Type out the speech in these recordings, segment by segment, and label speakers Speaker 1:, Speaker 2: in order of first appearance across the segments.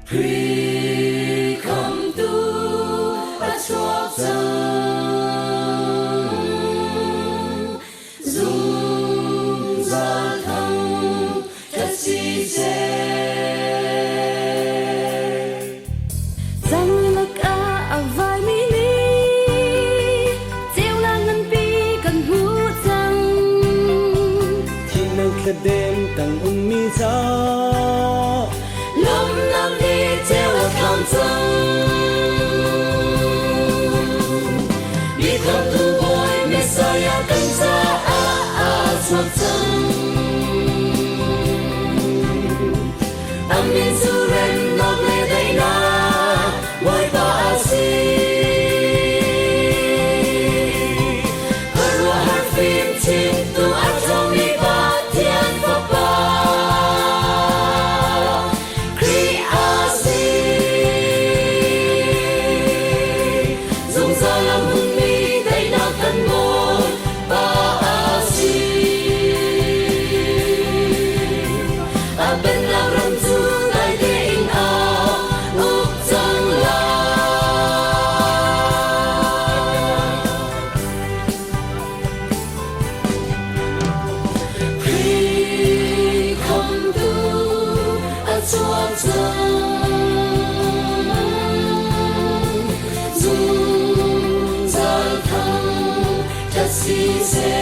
Speaker 1: Khrih khamtu a chuak cang. Zungzal thang ṭhat si seh.
Speaker 2: Zang lakah a vaimi nih ceunak nganpi kan hmuh cang.
Speaker 3: Thihnak thladem tang ummi ca
Speaker 1: Lawmnak nih ceu a thang cang. Mi khamtu Bawi Messiah kan caah a chuak cang. A min cu remnak le daihnak Bawipa a si. Khuaruahhar fimchimtu a ṭhawngmi Pathian Fapa Khrih a si. Zungzal a hmunmi daihnak kan Bawipa a si. A pennak ram cu dai tein a uk cang lai. Khrih khamtu a chuak cang. Zungzal thang ṭhat si seh.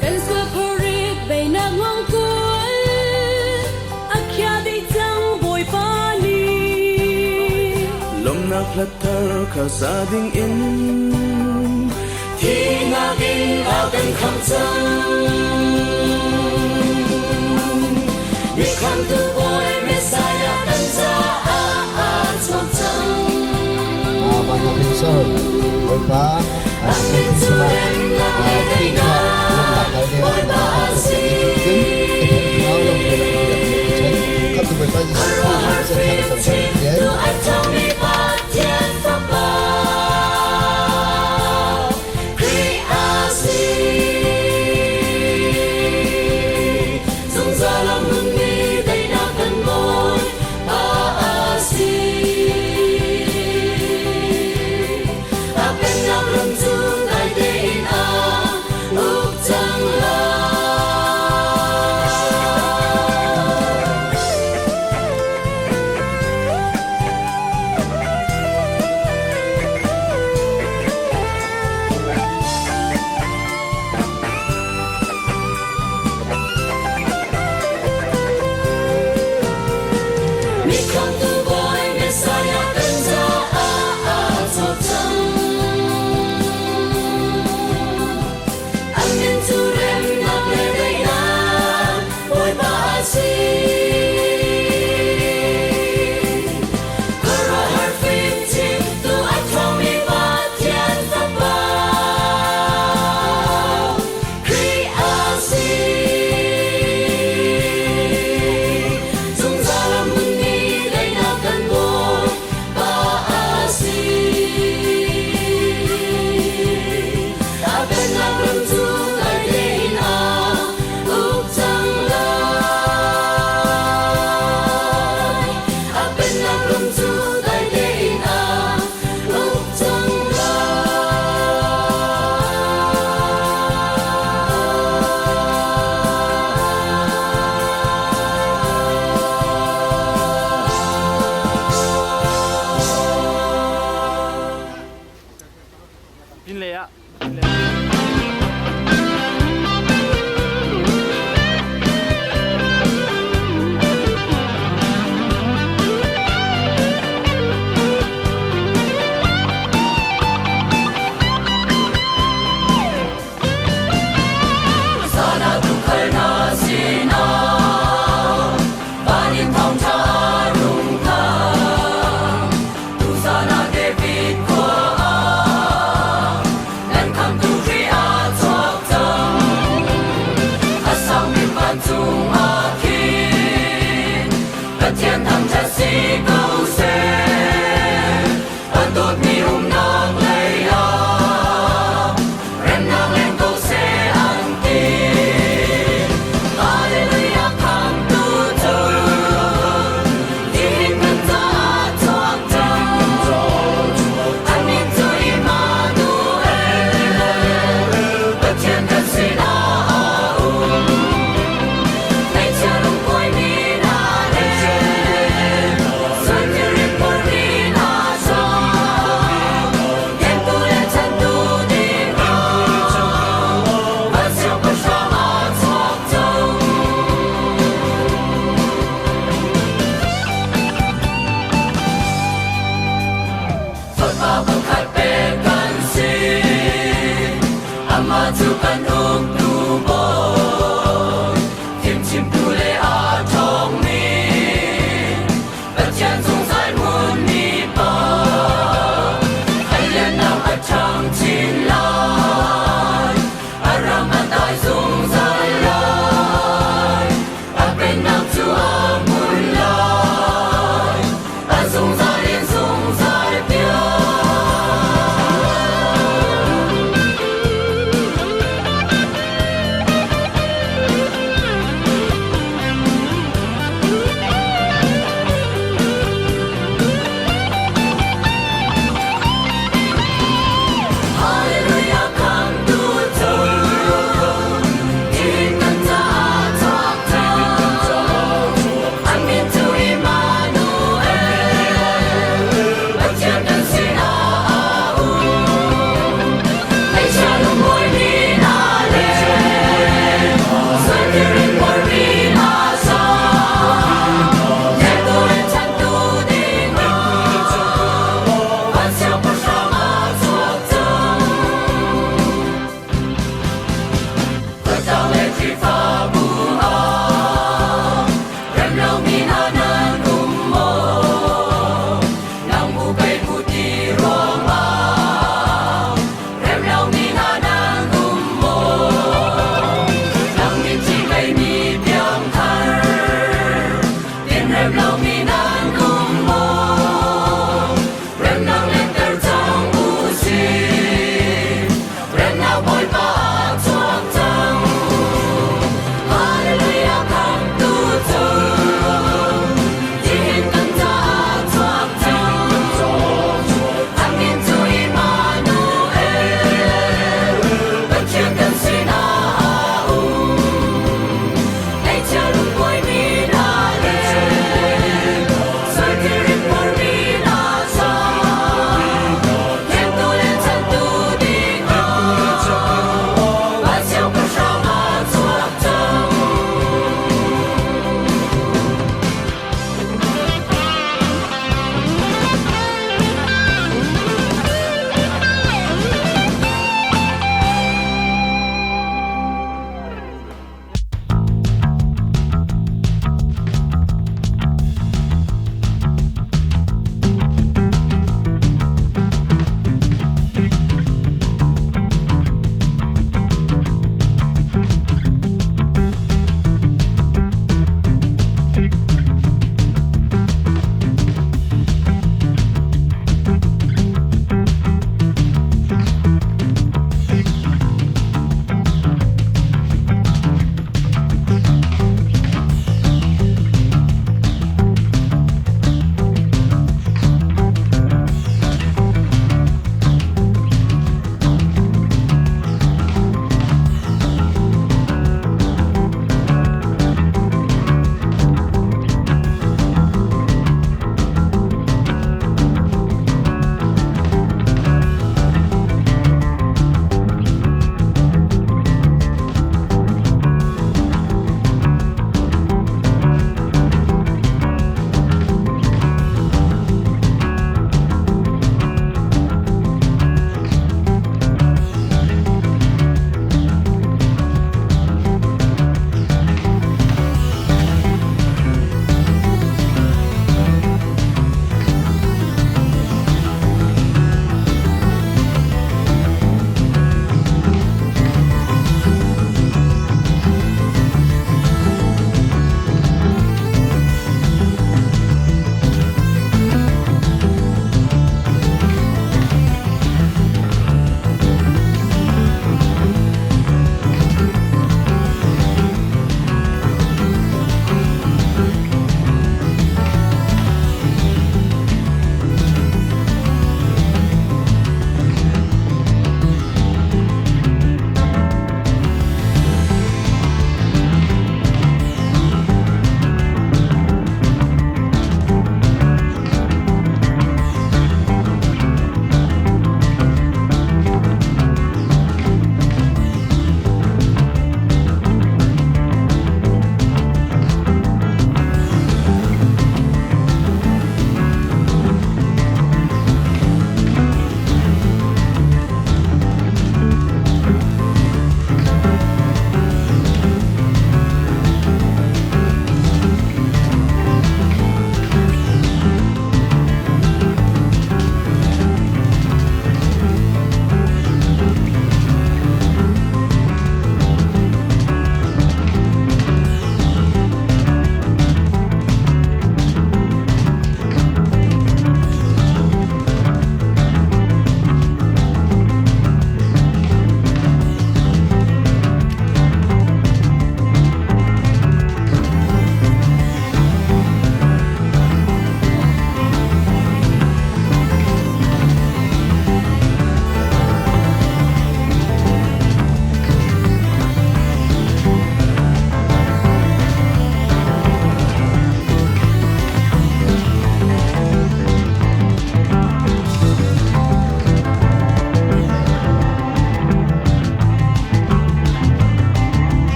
Speaker 2: Kan sualpharit beinak ngongkual a khia dih cang Bawipa nih.
Speaker 3: Lawmnak hla thar kha sa ding in
Speaker 1: Thihnak in a kan khamh cang. Mi khamtu Bawi Messiah kan caah a chuak cang.
Speaker 4: Van Hrinsor, Bawipa,
Speaker 1: A min cu remnak le daihnak Bawipa a si. Khuaruahhar fimchimtu a ṭhawngmi Pathian Fapa Khrih a si.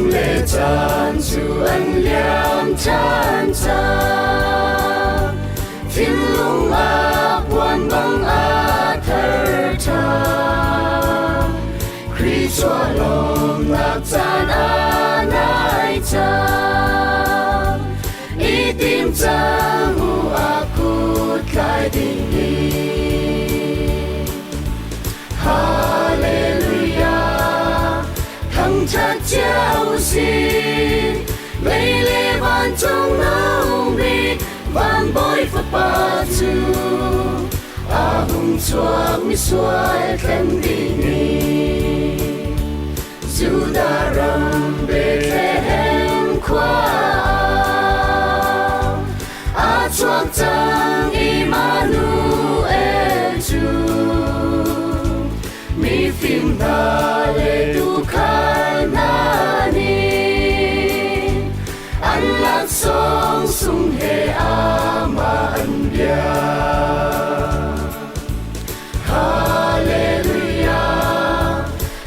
Speaker 1: Kum le caan cu an liam ṭhan cang. Thinlung ah puan bang a thar ṭhan. Khrih chuah lawmnak caan a nai cang. I tim cang u a kut tlai ding in. Hallelujah, thangṭhat cio usih. Lei le vancung nung bik van bawi fapa cu a hung chuak mi sual thlen ding in. Judah ram Bethlehem khua ah a chuak cang Immanuel cu. Mifim hna le tuukhal hna nih an laksawng sung he amah an biak. Hallelujah,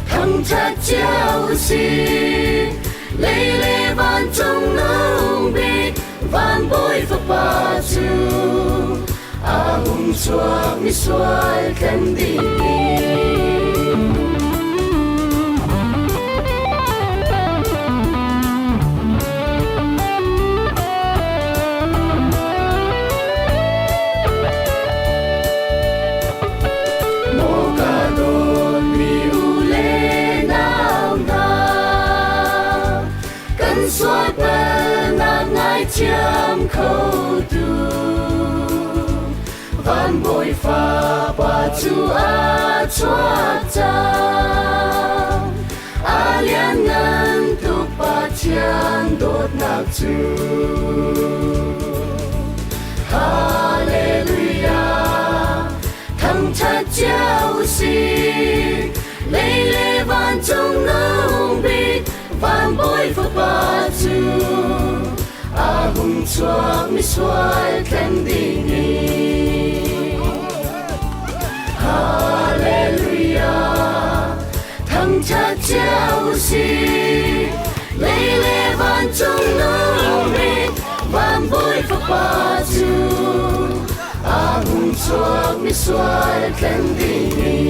Speaker 1: thangṭhat cio usih. Lei le vancung nung bik van bawi fapa cu a hung chuak mi sual tlen ding in. Maw ka dawtmi u le nau hna, kan sual palnak ngaithiam khotu van bawi fapa cu a chuak cang. A lianngan tuk Pathian dawtnak cu. Hallelujah, thangṭhat cio usih. Lei le vancung nung bik van bawi fapa cu a hung chuak mi sual tlen ding in. Hallelujah, thangṭhat cio usih. Lei le vancung nung bik van bawi fapa cu a hung chuak mi sual tlen ding in.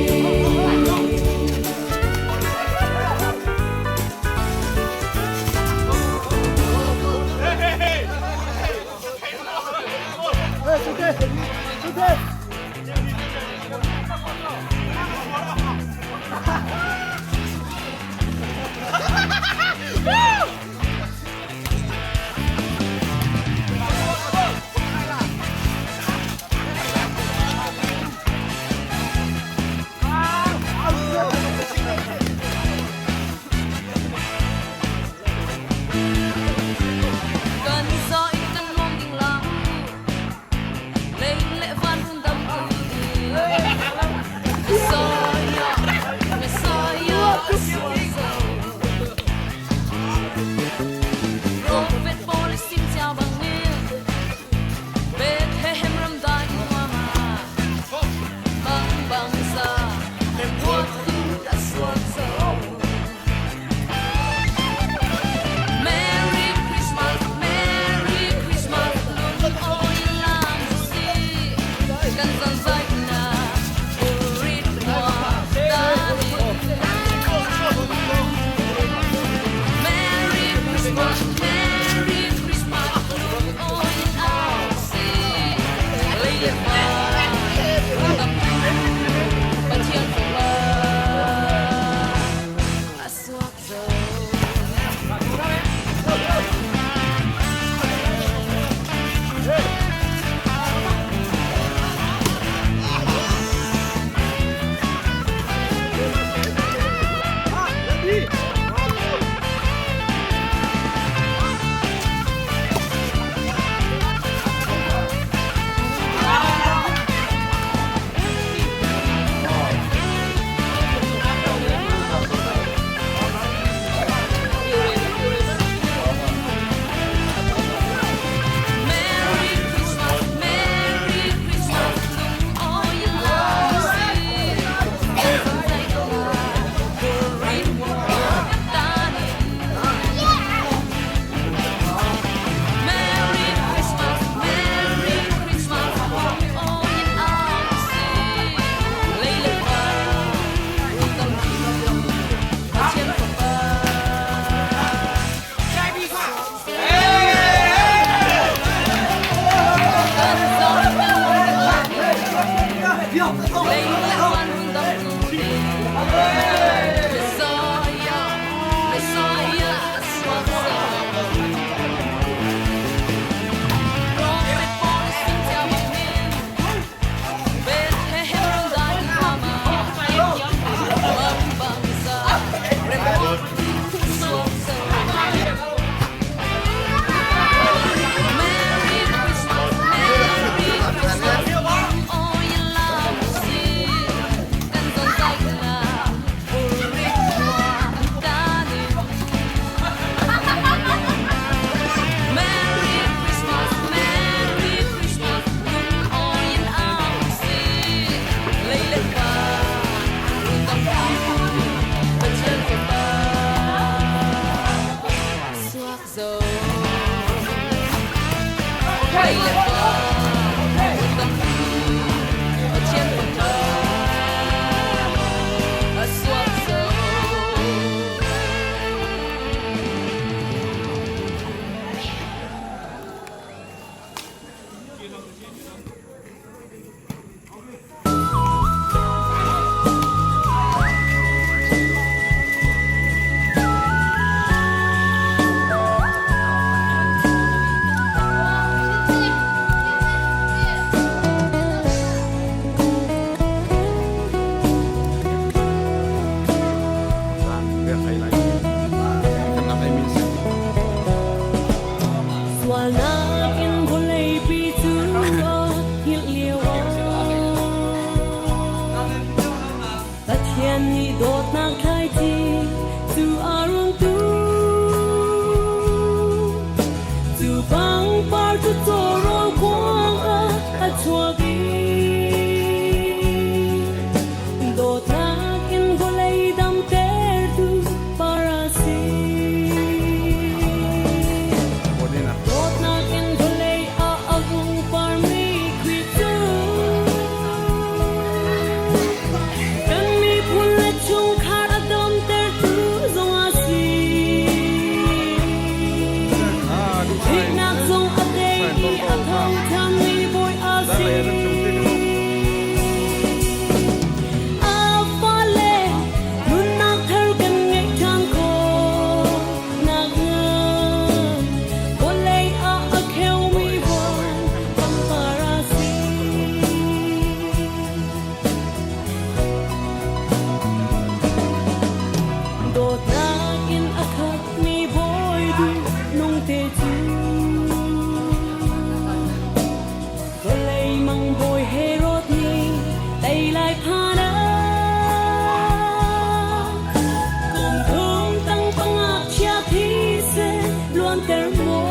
Speaker 5: Ai lai. Kan nak ai mi a si.
Speaker 2: Sualnak in vawleipi cu hngilh lio Pathian nih dawtnak thlaici cu a rung tu. Cu pangpar cu cawrawl kuang ah a chuak i dawtnak in vawlei damtertu par a si. Dawtnak in vawlei ah a hung parmi Khrih cu kan miphun le chungkhar a damtertu zong a si. Thihnak zong a tei i a tho ṭhanmi Bawi a si. A fale nunnak thar kan ngeih ṭhan khawh nakhnga vawlei ah a kheumi van pangpar a si. Dawtnak in a khatmi bawi duh nung te cu vawlei mang bawi Herod nih tei lai phan ah kum thum tang pangakchia thi seh luanter maw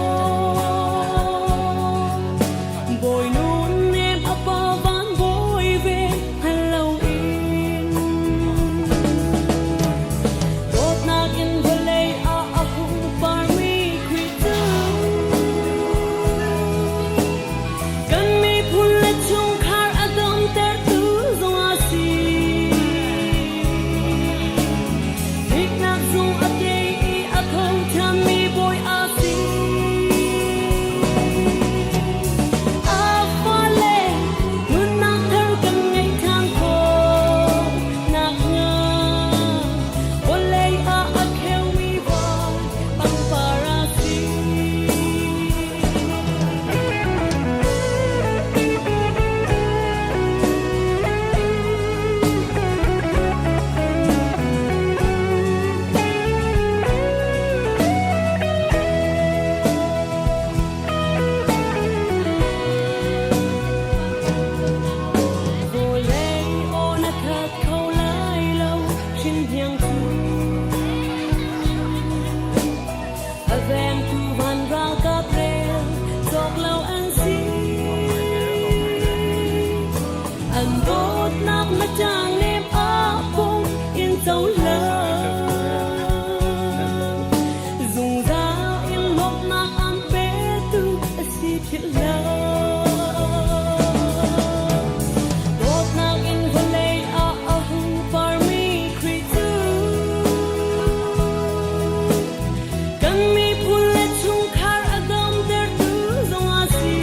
Speaker 2: Bawi nun nem a pa van bawi ve hngal loin dawtnak in vawlei ah a hung parmi Khrih cu kan miphun le chungkhar a damtertu zong a si. Thihnak zung a tei i a tho ṭhanmi Bawi a si. A fale nunnak thar kan ngeih ṭhan khawh nakhnga vawlei ah a kheumi van pangpar a si. Vawlei aw na that kho lai lo hrinhniang cu a vengtu van ralkap rel cawk lo an si. An dawtnak na ṭang nem a pung in cohlang. Zungzal in lawmhnak an petu a si philh lo. Dawtnak in vawlei ah a hung parmi Khrih cu kan miphun le chungkhar a damtertu zong a si.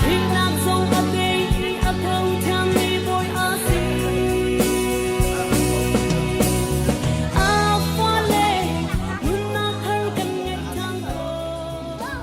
Speaker 2: Thihnak zong a tei i a tho ṭhanmi Bawi a si. A fale nunnak thar kan ngeih ṭhan khawh.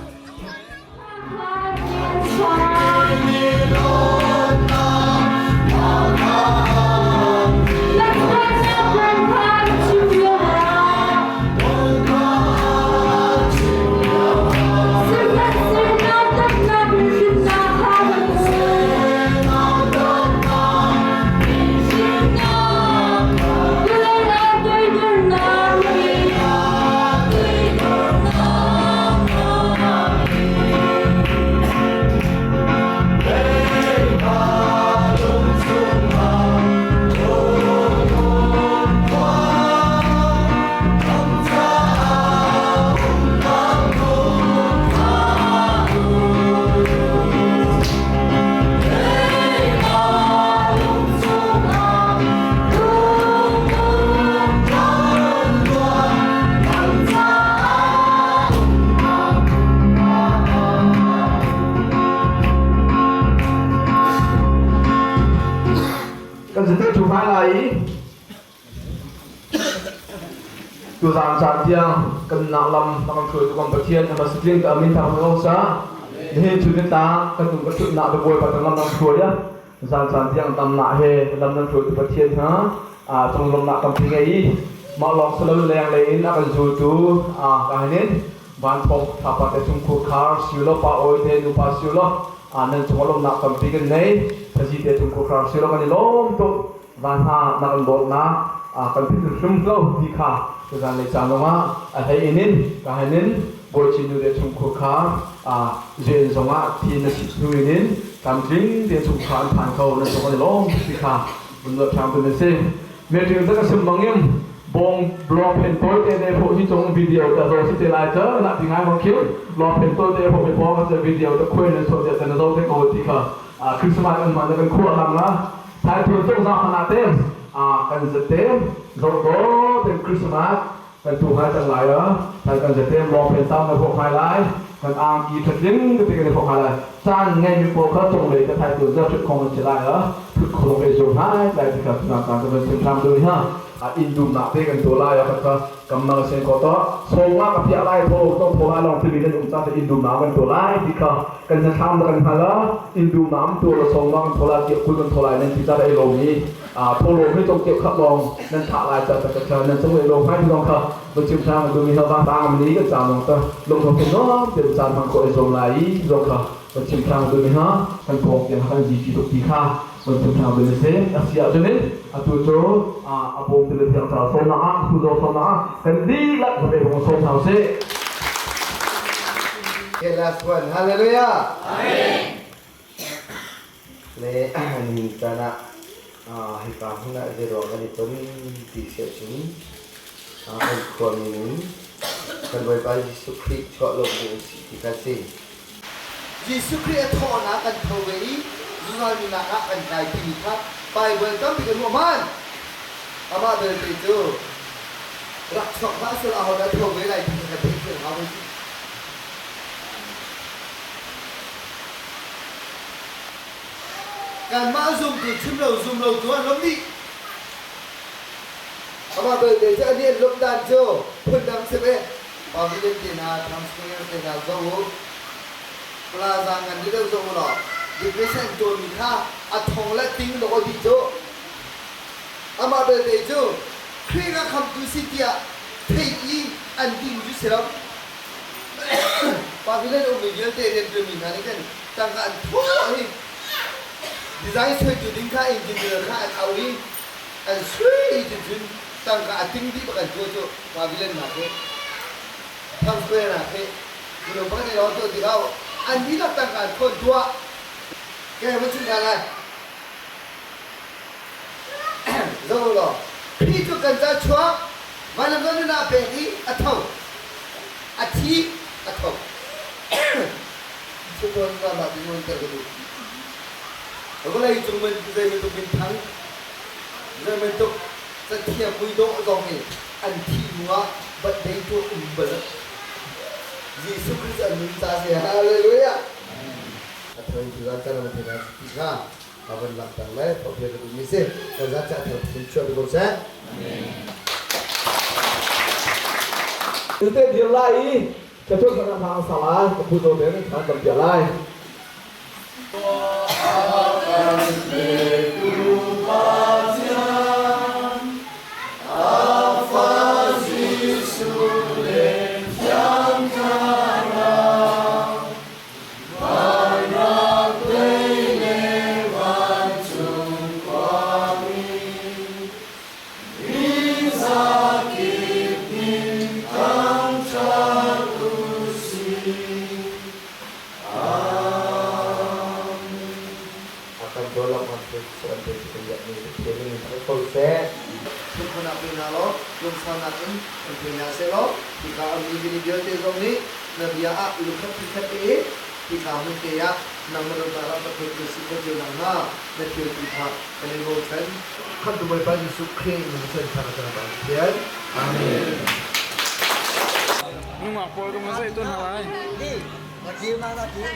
Speaker 6: Kan zite thu hmai lai i tuzaan caan tiang kan nak lam na kan hruai tu kan Pathian na masitling ka amin thang ko sa nihin chu ni ta kan tum ka thut nak bawi pa lam nan hruai ya zan caan tiang tam na he lam nan hruai tu Pathian ha. Conglawmhnak tampi ngei i mah lawng si lo lenglei in a kan zultu ka hin in Vanthawng Thapa te chungkhur khar siu law pa awi te nupa siu law nan cung lawmhnak tampi kan nei. Thazi te chungkhur khar siu law kan i lawm tuk. Van hna na kan dawtnak kan philh hrim lo ti kha tuzan lei caan zongah a hlei in in ka hin in Bawi nu te chungkhur kha rian zongah thi na si hnu in in tlamtling te chungkhar an phan ko nan cung kan i lawm ti kha vun ruat ṭhan tu na si. Meṭing cu ka sim bangin bong blog phen tawi te te pho hi cung video ta zo si te lai ca na ti ngai bang khil blog phen tawi te pho mi pong ka video ta khuai na so te na zo te ko ti kha Christmas kan man kan khuah lang la thai thun cung za hana te kan zate zo do te Christmas kan tu ngai cang lai a thai kan zate blog phen tam na pho khai lai kan angki thatling te kan pho khai lai caan ngei mi pawl kha cunglei ka thai tu za thut khong an si lai a thut khong ei zo ngai lai ti kha tuna ka kan sim tham tu ha a in dum nak te kan to lai a kha kam mang sen ko to so nga ka pia lai tho to tho lai long ti kan um cha te in dum na kan to lai ti kha kan na tham kan hala in dum nam to lo so nga kan tho lai ti kul kan tho lai nan ti cha ei lo mi a tho lo mi tong ke khap long nan tha lai cha ta cha nan chung ei lo hai long kha bu chim thang du mi ha ba tang mi kan cha long ta long thong no te chan mang ko ei zo lai zong kha kan chim thang du mi ha kan pawng tiang kan zi pi tuk ti kha kan chim thang du mi se a si ahcun in atu cu a bawm ti le thiang thlarau sawmnak ah thu zo sawmnak ah kan dihlak ve hong sawm hna usih.
Speaker 4: Okay, last one. Hallelujah. Amen. Le ni caan ah hika hmun ah zeiruang kan i ton ti si ahcun kan khuami in kan Bawipa Jesuh Khrih chuah lawmh ding a si ti kha a si.
Speaker 7: Jesuh Khrih a thawhnak kan tho ve i zungzal nunnak ah kan kai timi kha Baibal tampi kan hmuh hman. Amah belte cu rak chuak hlah seh ahodah tho ve lai ti kha kan theih thiam hau ve. Kanmah zumtu chim lo zum lo tu an lawm dih.
Speaker 4: Amah belte cu a nih an lawmh dan cu phundang si ve. Pavilion te hna, Town Square te hna zoh u. Plaza ngan deuh zoh u law depression an tuahmi kha a thong le ting dawh dih cu.
Speaker 7: Amah belte cu Khrih ka khamtu si tiah theih i an ding cu si lo.
Speaker 4: Pavilion ummi vialte rianṭuanmi hna nih khan tangka an phuah i design suaitu ding kha engineer kha an auh i an sui cucun tangka a ting dih bak an tuah cu pavilion nak hi Times Square nak hi minung pakhat nih lawng tuah tikah an dihlak tangka an khawn tuah ke va chim hna lai
Speaker 7: Zoh law, Khrih cu kan ca chuak, vanlam kan nun ah pek i a tho, a thi, a tho.
Speaker 4: Cutuan ram ah dingun ter ka duh. Vawlei cung man zei bantuk minthang, zei bantuk cathiam muidawh zong nih an thih hnu ah birthday tuah um bal. Jesuh Khrist an nun ca si. Hallelujah. A thoi tu zan can an thei ti kha a van langhter le thawhpia ka duhmi si. Kan zat ca thar thil chuah ko seh.
Speaker 6: Tute dir lai i Catholic sana hna sa lai, ka phu zo ten kan tam pia lai.
Speaker 4: A kan dawlak man pe cu an pe cu kan mi Pathian in thang ko seh.
Speaker 7: Lungkhunak pe hna law lungsaunak in kan pe hna seh law hika a ummi vialte zong nih na bia ah lungkhat phikhat te hika hmun te ah nangmah dawtnak ah Pathian kan si khawh cio nakhnga na thil ti kha kan in bochan.
Speaker 4: Khamhtu Bawipa Jesuh Khrih min chan thar kan Pathian. Amen.
Speaker 5: Nungak pawl ka ma zei tuan hna lai.
Speaker 4: Na kir na na kir.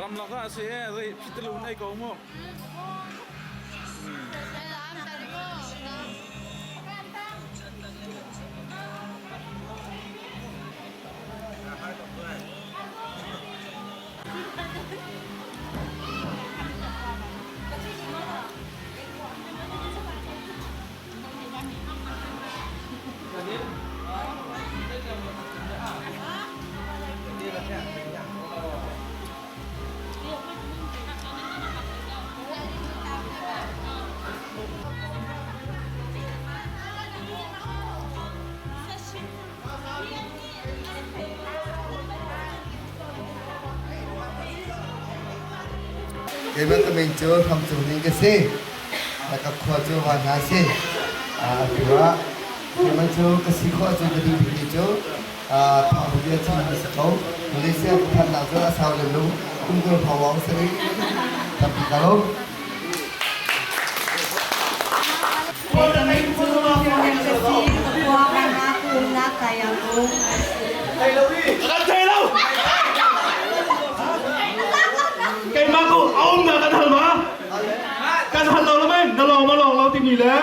Speaker 5: Ramlak ah si e, zei phitilu nei ko mu.
Speaker 4: Keimah ka min cu Hram Cung Ning ka si. Ka khua cu Van Hna si. Atu ah keimah cu ka si khawh ahcun ka duh bikmi cu thawngtha bia chim hi si ko. Malaysia ka phannak cu a sau lem lo. Kum 20 hrawng lawng si rih. Tampi ka lawm.
Speaker 8: Ka min cu Firnem ka si. Ka khua Van Hna ka umnak Kayangkung.
Speaker 5: Kan thei lo. Keimah ku a umnak kan hal ma? Kan hal lo lo mei na lawng ma lawng lo timi le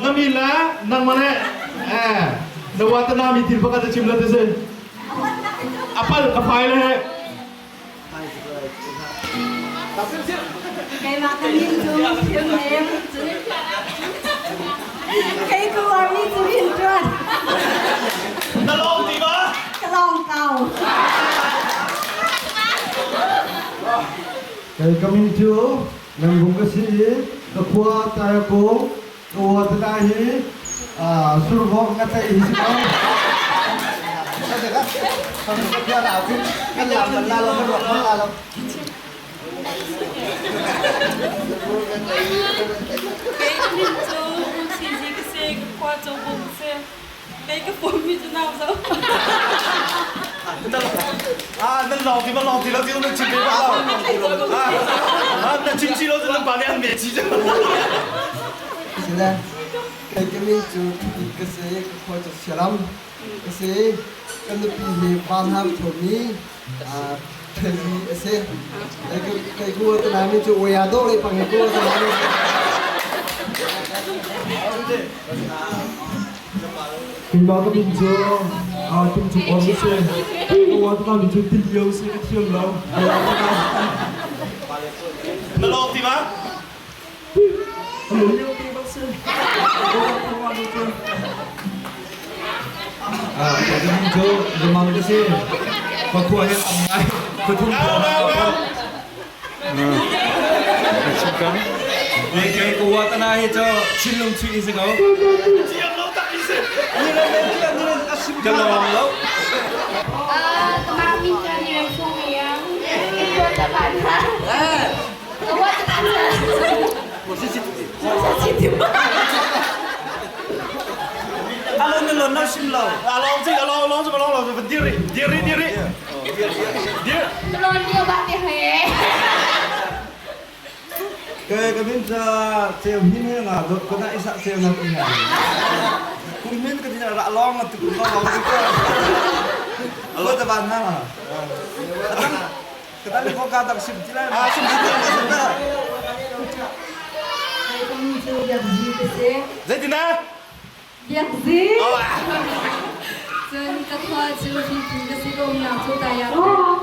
Speaker 5: na mi le nangmah le eh na watana mi thil pakhat a chim la ti si. Apal ka fai le he.
Speaker 8: Keimah ka min cu Firnem. Kei ku mi cu hin ṭuan.
Speaker 5: Na lawng ti ma?
Speaker 8: Ka lawng kau.
Speaker 9: Kei ka min cu Ngangbung ka si i ka khua Tayako ka uatana hi survawk nga tlaih hi si ko.
Speaker 10: Kei ka min cu Sisi ka si, ka khua Cobung ka si. Kei ka pum mi cu nau zo.
Speaker 5: Ah, nan lawng ti ma lawng ti lo ti nan chim ve ba lo. Ah, na chim chi lo cu nan pa nih an me chi cu.
Speaker 4: Sile, kei ka min cu Thupi ka si, ka khua cu Sialam ka si. Ka nupi hi Vanham thumi Theli a si. Kei ku ka nami cu Uya dawh le pang hi ku ka nami.
Speaker 9: Keimah ka min cu tung cung on ka si. Ka uan ka min cu tilio si ka thiam lo.
Speaker 5: Na lawng ti ma?
Speaker 9: Lio ti bak si. Ka min cu Zamang ka si. Ka khua hi am ngai. Ka thum.
Speaker 3: Kei ka watana hi cu chinlung chuih si ko.
Speaker 5: Thiam lo tak si.
Speaker 3: Ka lawng lo.
Speaker 10: Kamah min cu ni rem sung yang. Ka ban ha. Ka wat kan sa.
Speaker 5: Alo na lon na sim lo. Along si along along si along lo diri diri diri. Dir.
Speaker 10: Lon dia ba te he.
Speaker 9: Kei ka min ca ceu hin he nga dot ko na isa ceu na ina. Kum min ka din ra long tu kum long tu ko. Alo ta ban na. Ka ta ko ka tak sim ti lai.
Speaker 5: Ah sim ti lai.
Speaker 8: Kei ka min cu Biak Zi ka si.
Speaker 5: Zeitin na?
Speaker 8: Biak Zi. Cun ka khua cu Fifin ka si ka umnak cu Tayak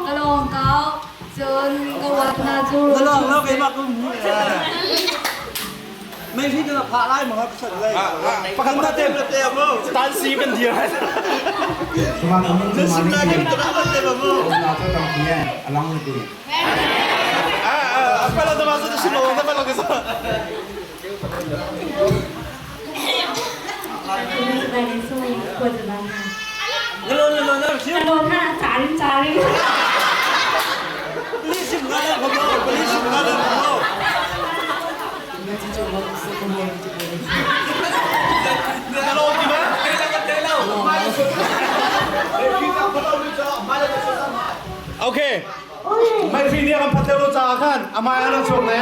Speaker 8: ka lawng kau. Cun ka wat na cu
Speaker 3: Na lawng lo keimah ka um Mei hi na phah lai ma ka sat lai.
Speaker 5: Pakhat na te tan si kan dir.
Speaker 3: Na sim lai kan ta ba te ba mo.
Speaker 5: Ah, ah, pala na masa sim lo na pala ka sa.
Speaker 3: Na lo na lo na sim.
Speaker 10: Lon na charin charin.
Speaker 3: Please sim la la ko mo. Please sim la la ko mo.
Speaker 5: Na lo ti ba? Okay. Mai fi nia kan phat leo lo cha khan amai ana chuak ne.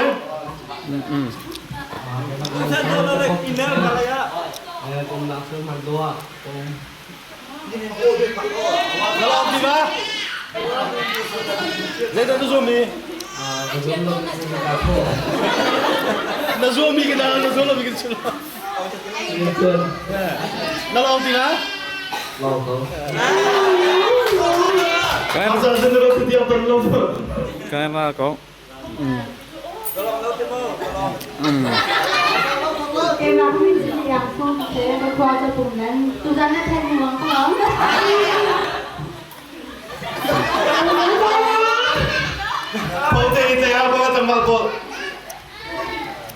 Speaker 5: Na lawm ti ma? Zeidah na zuam mi? Na zuam mi ka na zuam lo mi ka chim. Na lawm ti ma?
Speaker 6: Lawm ko.
Speaker 5: Asal sen ro ti tiang ton lo.
Speaker 11: Kai ma ko.
Speaker 8: Keimah ka min cu Yang Sung ka si. Ka khua cu Pumlen. Tuzan na then nuang ka lawng.
Speaker 5: Ko te te a ba tang ba ko.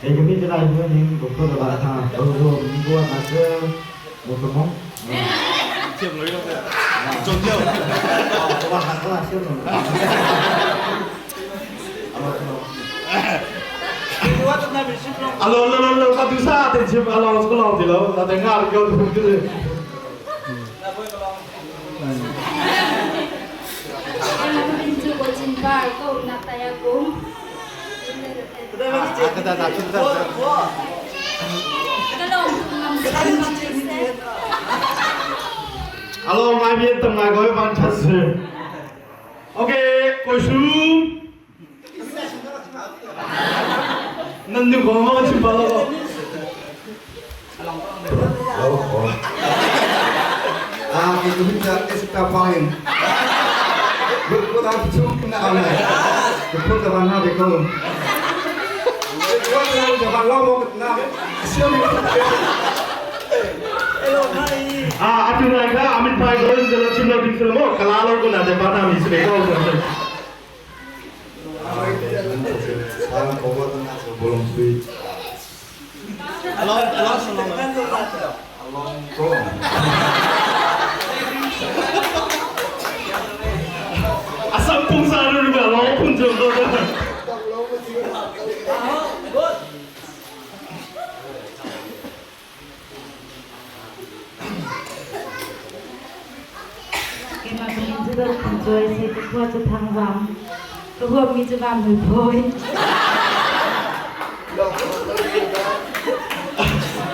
Speaker 9: Kei ka min cu lai hnu ning ka khua ka ba tha. Ko zo mi ko na cu mo ka mong.
Speaker 5: Thiam loi lo. Chon leo.
Speaker 9: Ka ba ha ka ba siam lo.
Speaker 5: Alon lo lo ka tu sa te chim along ko long ti lo na te nga ko tu tu. Alo ngai mi tam ngai goi van chat si. Okay, koi su. Nan nu ko ma chim pa lo.
Speaker 9: Ah, ke tu hin cha es ta pain. But ko ta chu na au nai. Ko ta ban na de ko. Ko ta na ban lo mo na. Siam ni.
Speaker 5: Ah, atu nai ka amin pai ko zela chim lo ding mo kala lo ko na de pa na mi se ko.
Speaker 9: Salam ko wa na so bolong sui.
Speaker 3: Along along
Speaker 9: Along ko.
Speaker 5: Asam pung sa ru ba long pun jom do.
Speaker 8: Keimah ka min cu Dawt Than Cuai a si. Ka khua cu Thangvang. Ka huammi cu Vanmui Phawi.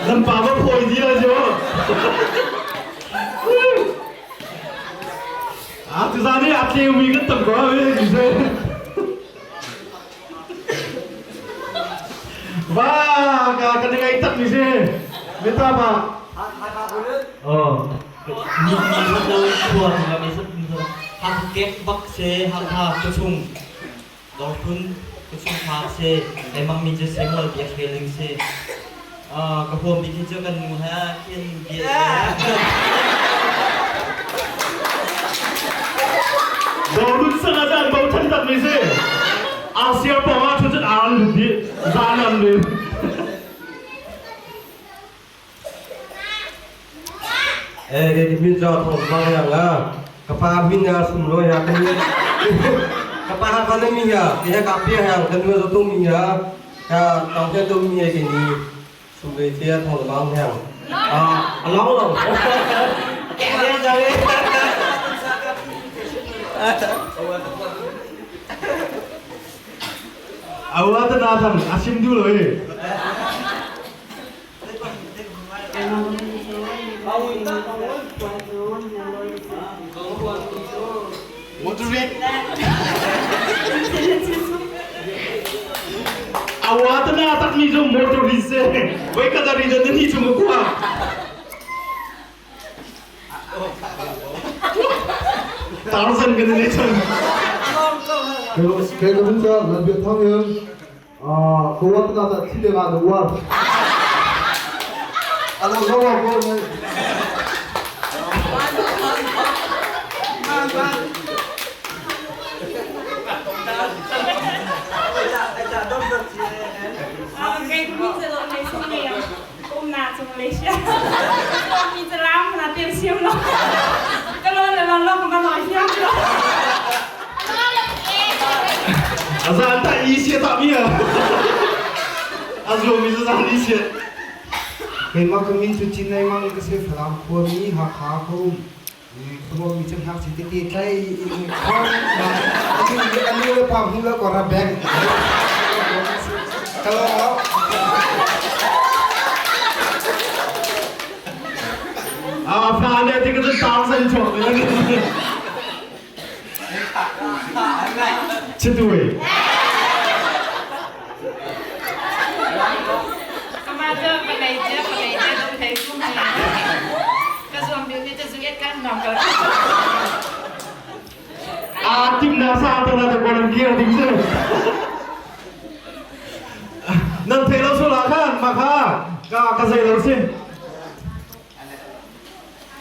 Speaker 5: Nan pa va phawi di la jo. Ah, tu zan ni a tleu mi kan tam ko ve ti se. Va ka ka ngai tak ni se. Meta ba.
Speaker 3: Oh. Mi mi do khua nga mi sat hak kek bak se hak ha ko chung dor khun ko chung ha se ai mang mi je Samuel bia kheling se ah ka huam bi khi chu kan nu ha khin bia.
Speaker 5: Dorun sang azan bo than tak mi se. Asia pong ah chun chun ang lu di zanan lu.
Speaker 9: Eh, cái min cho thong ba yang la. Kapa min ya sum lo ya kan. Kapa ha kan mi ya, ya ka pi yang kan mi to mi ya. Ya tong chen to mi ya ke ni. Sum le che thong ba yang. Ah, along long.
Speaker 5: Awa ta na thang asim du lo e. Motorate. Awa ta na tak mi zo motorate se. Wai ka da ri da ni chung ko kwa. Thousand ka ni chung.
Speaker 4: Kaya ka min cha lan biak thang yung ah ko wa ta ta thi le nga no wa. Alo lo wa ko ne.
Speaker 10: Kay minจะลงในช่วงนี้อุ้มนาจากมาเลเซียมีจะล้างนะเตรียมเชียมแล้วก็เลยเลยลองลองมาหน่อยเชียมแล้ว
Speaker 5: Azan ta i sia ta mi ya. Azlo mi zan i sia.
Speaker 9: Kay ma ka min chu chin nai mang ka se falam khua mi ha kha ko khua mi chang hak chi ti ti tlai khon ma chu anu le pa hu la ko ra bang kalau
Speaker 5: Ah, fa ne ti ka thousand chok ni. Chit we.
Speaker 10: ก็มาเจอไปเลยเจอไปเลยเจอตรงไทยกุ้งเลยกระทรวงบิวนี่จะสุดกันน้องกัน
Speaker 5: Ah, tim na sa ta na ta volunteer ding se. Nan thei lo so la khan ma kha ka ka zai lo sin.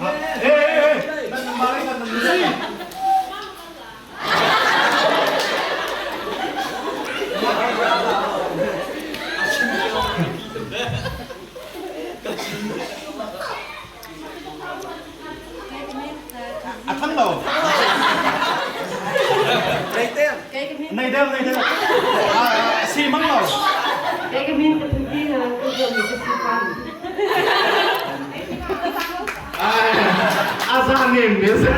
Speaker 5: Eh eh eh, nan ma ri nan ni. À thăng đầu. Này đeo này đeo. À, xi măng đầu.
Speaker 12: Kei ka min ka thupi na ka zuam mi ka si fan.
Speaker 5: A za nem ne se.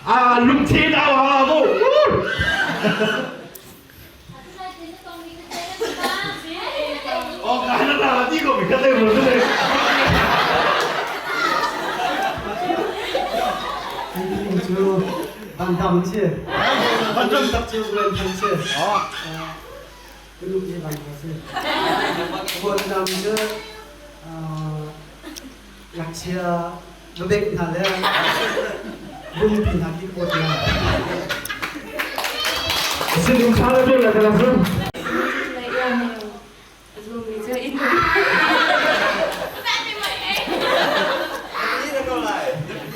Speaker 5: À lungthin au ha mu. Oh, cái nó là đi của mình cái tên rồi đấy.
Speaker 13: Cu van dam chi.
Speaker 5: Van dam
Speaker 13: tak chu van dam chi. Cái lúc như van chi. Van dam chu ngakchia bebek hna le bungpi hna ki kawt hna.
Speaker 5: Sin kha la la la la.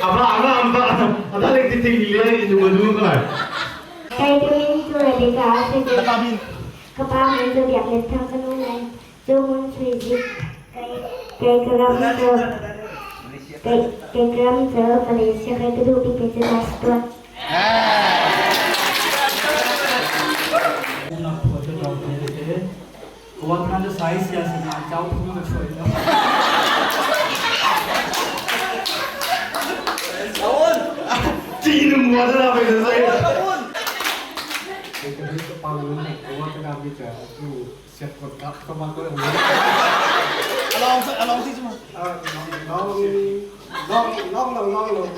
Speaker 5: Apa apa apa apa lagi tinggi le itu dulu kan.
Speaker 14: Kay tumin cu Rebecca a si. Ka pa min cu Biak Let Thang ka nu nai cu Ngun Sui Zik. Kei ka ram cu kei ka ram cu Malaysia kei ka duh bik mi cu nurse tuan.
Speaker 13: Nak phua cu dong te te. Kawan khan cu sai sia sin ah chau phung ka chuai no.
Speaker 5: Chi nung wa ta la bai sai.
Speaker 13: Kei ka min ka pa min kawan ka mi cha tu siat kot kap ka ma ko.
Speaker 5: Along along si cuma.
Speaker 13: Long long long long long long.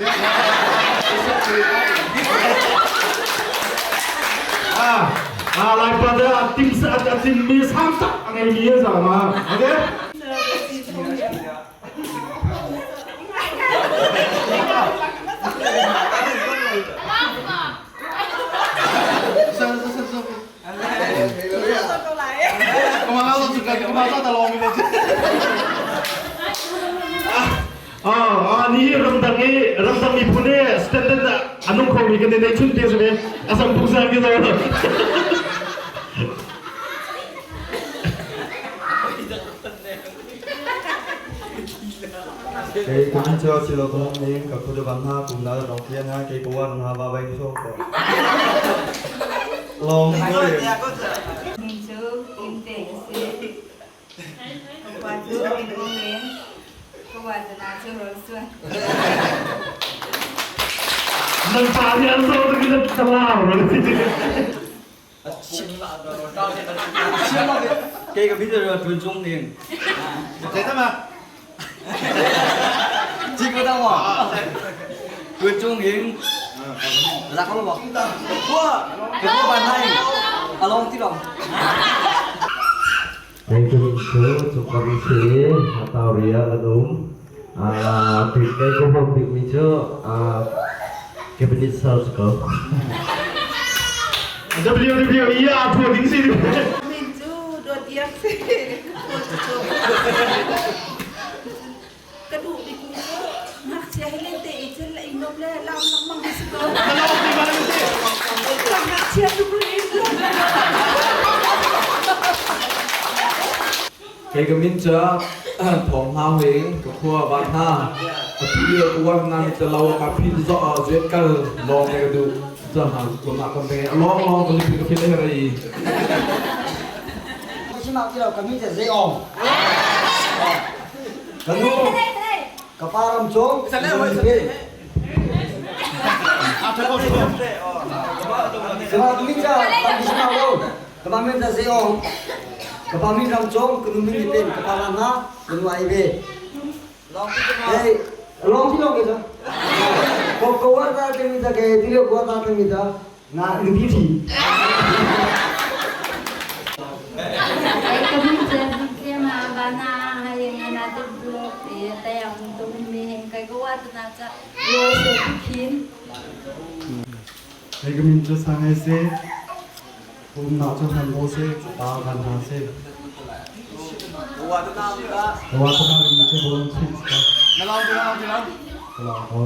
Speaker 5: Ah, ah lai pa da tim sa tim mi sang tak ngai mi sa ma. Okay? Ah, ni ramdang i ramdang miphun i standard anung kho mi kan nei chun te su asam pung sang ki zo.
Speaker 9: Kei ka min cho silo ko ning ka khudu ban ha kum na dong tian ha kei ko wan ha ba bai so ko. Long ko.
Speaker 10: Min cu Kim Te ka si. Ka pa cu Min Aung Hlaing. Ka wa tana cu Rose Suan.
Speaker 5: Nan pa nih an zo tu ki talau ro.
Speaker 3: Kei ka min cu Tun Cung Ning.
Speaker 5: Thế thế mà.
Speaker 3: Chỉ có tao mà. Tun Cung Ning. Ra không bỏ. Qua, cái qua bàn này. Along tí lòng.
Speaker 9: Kei ka min cu Cungkam si atau ria kan um. Bik kei ka huam bik mi cu cabinet sales ko.
Speaker 5: WWE a thua ding si.
Speaker 10: Min cu Dawt Iak si. Ka duh bik mi cu ngakchia he len te i cun la i nuam le lam lengmang hi si ko. Ngakchia tuk rih.
Speaker 6: Kei ka min cu Thawng Hau Hing, ka khua Van Hna. Atu lio ka uar hna mi talo ka phi zo zuet kal lawng te ka duh. Zo hna kuma ka me long long ka lipi ka phi le rai.
Speaker 4: Kami ca zei ong. Ka nu ka pa ram cung. Ka min ca tam si ma lo. Ka pa min ca zei ong. Ka pa min ram cung ka nu min ni pen ka pa ram na ka nu ai ve. Hey, long ti long ke cha. Ko ko wa ta te mi ta ke ti lo ko ta te mi ta na lu pi thi.
Speaker 8: Kei ka min cu Kim ha bana haling ana te blok te tayang tung mi heng kai ka wa tana cha Rose Khin.
Speaker 13: Kei ka min cu Sang Ai si. Umnak cu Han Bo si, pa Van Ha si. Wa tana mi cu Bon Chit si.
Speaker 5: Na long ti long ti long.
Speaker 13: Ka long ko.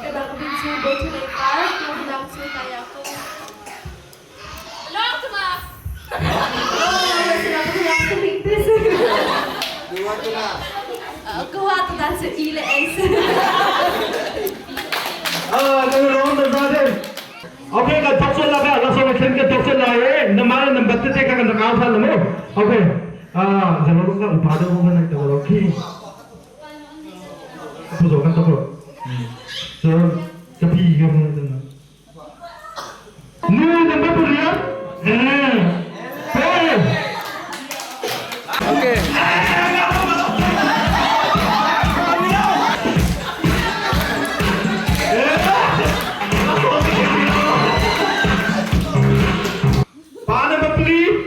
Speaker 12: Kei ka min cu Bo Thu Lei Par, umnak cu Taya Ko.
Speaker 8: Long tuma.
Speaker 12: Ka wa ta cu E le A si.
Speaker 5: Ah, kan rom da za den. Okay, kan thok la ka la so thlen kan thok la e. Na ma number te te ka kan ka than mo. Okay. Ah, zalo ka upa da ko kan ta ko. Okay. Pu zo kan ta ko. So, ka pi ka mo ta na. Nu number puriya. Eh. Hey.
Speaker 6: Okay.
Speaker 5: Pa number 3.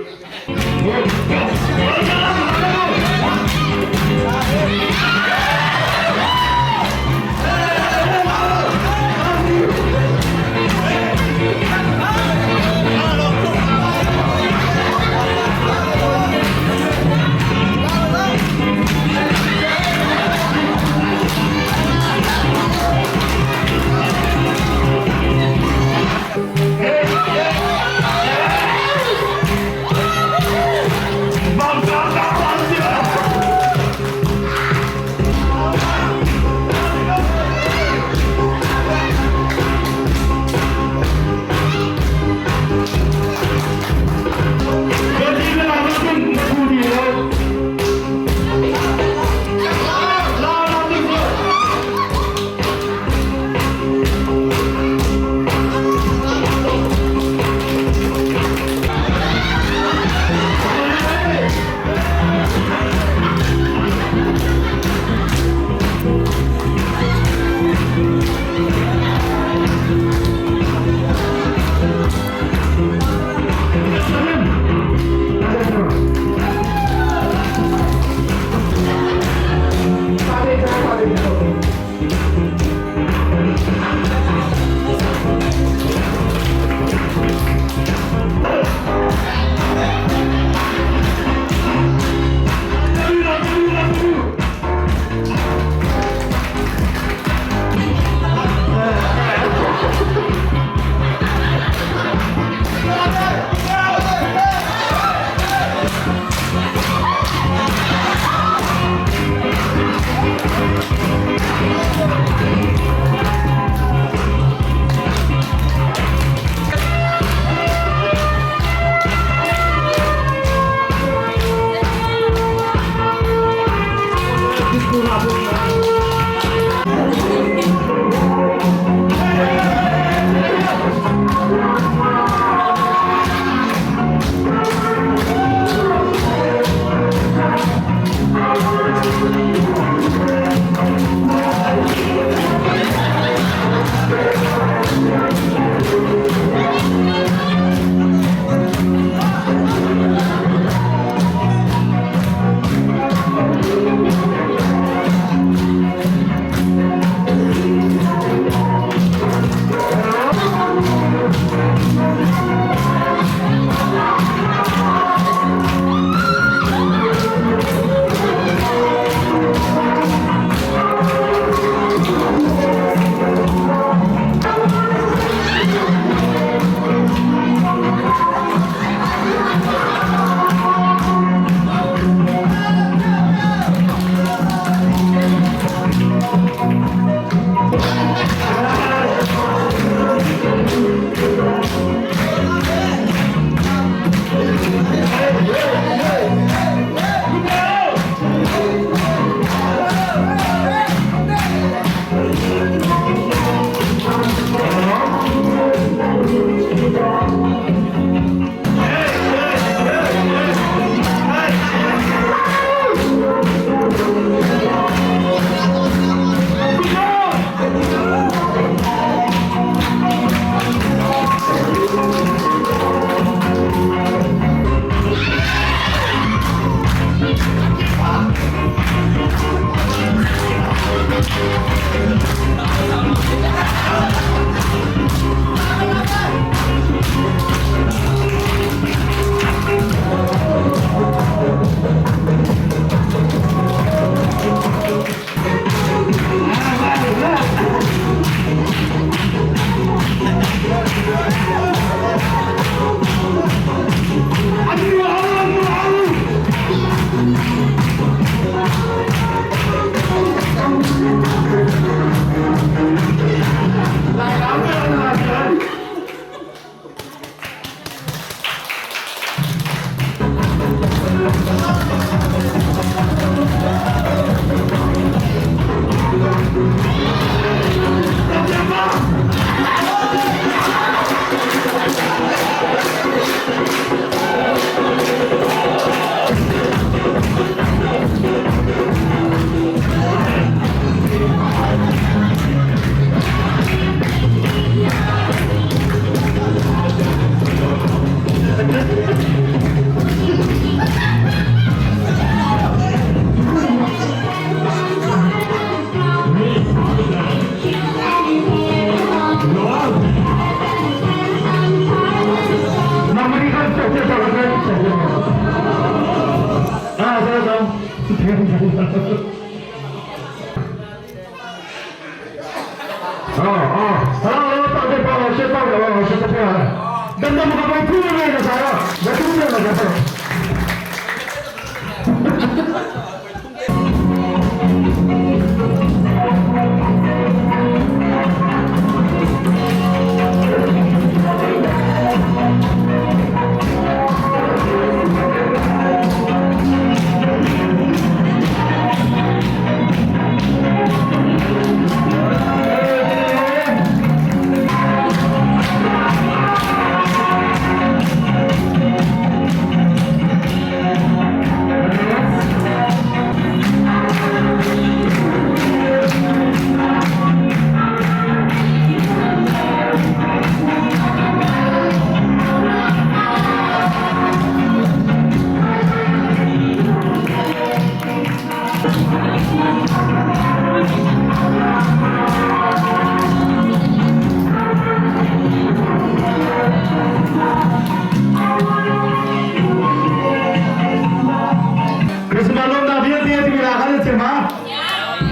Speaker 5: Christmas lawmnak vialte timi la kan chim ha.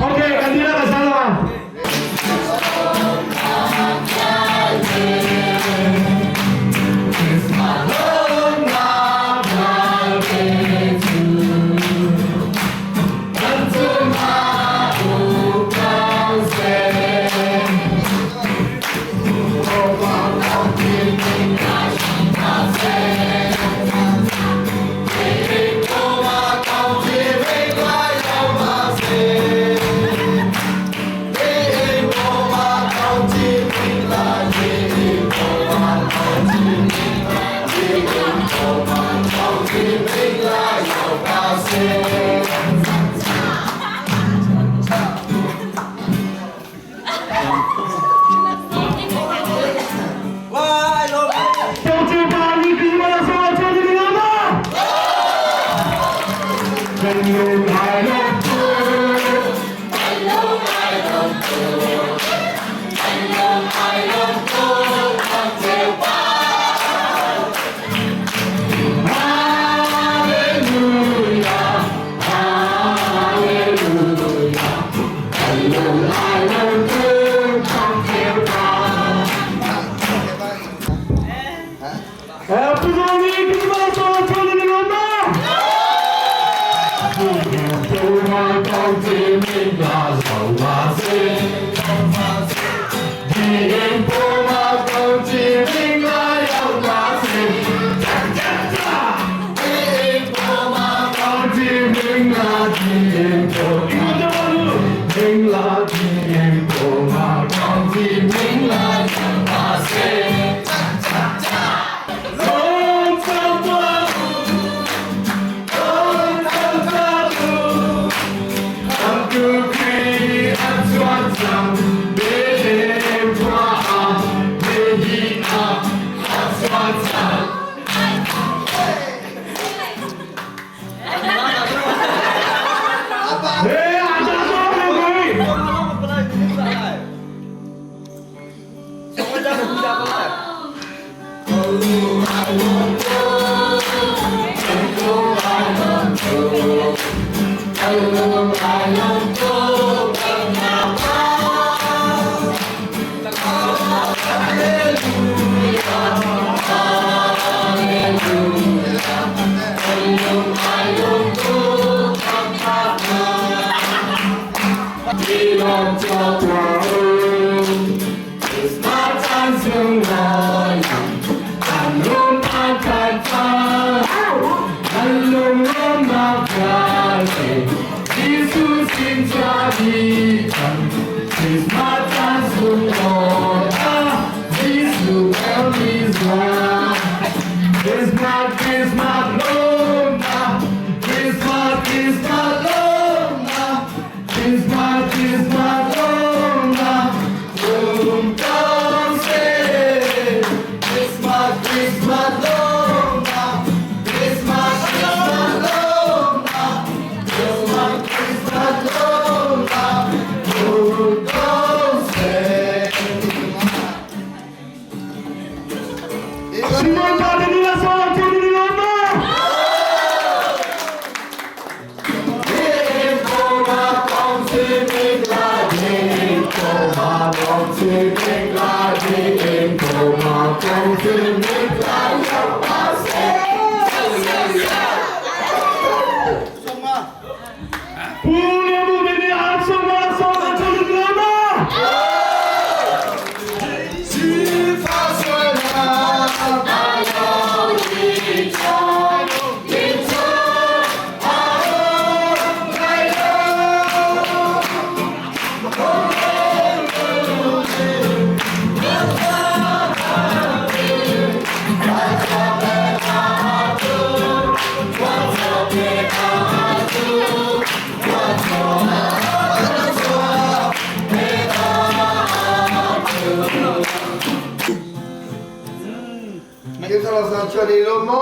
Speaker 5: Okay, kan dihlak ka salam.
Speaker 4: Christmas la sang chua ni lo mo.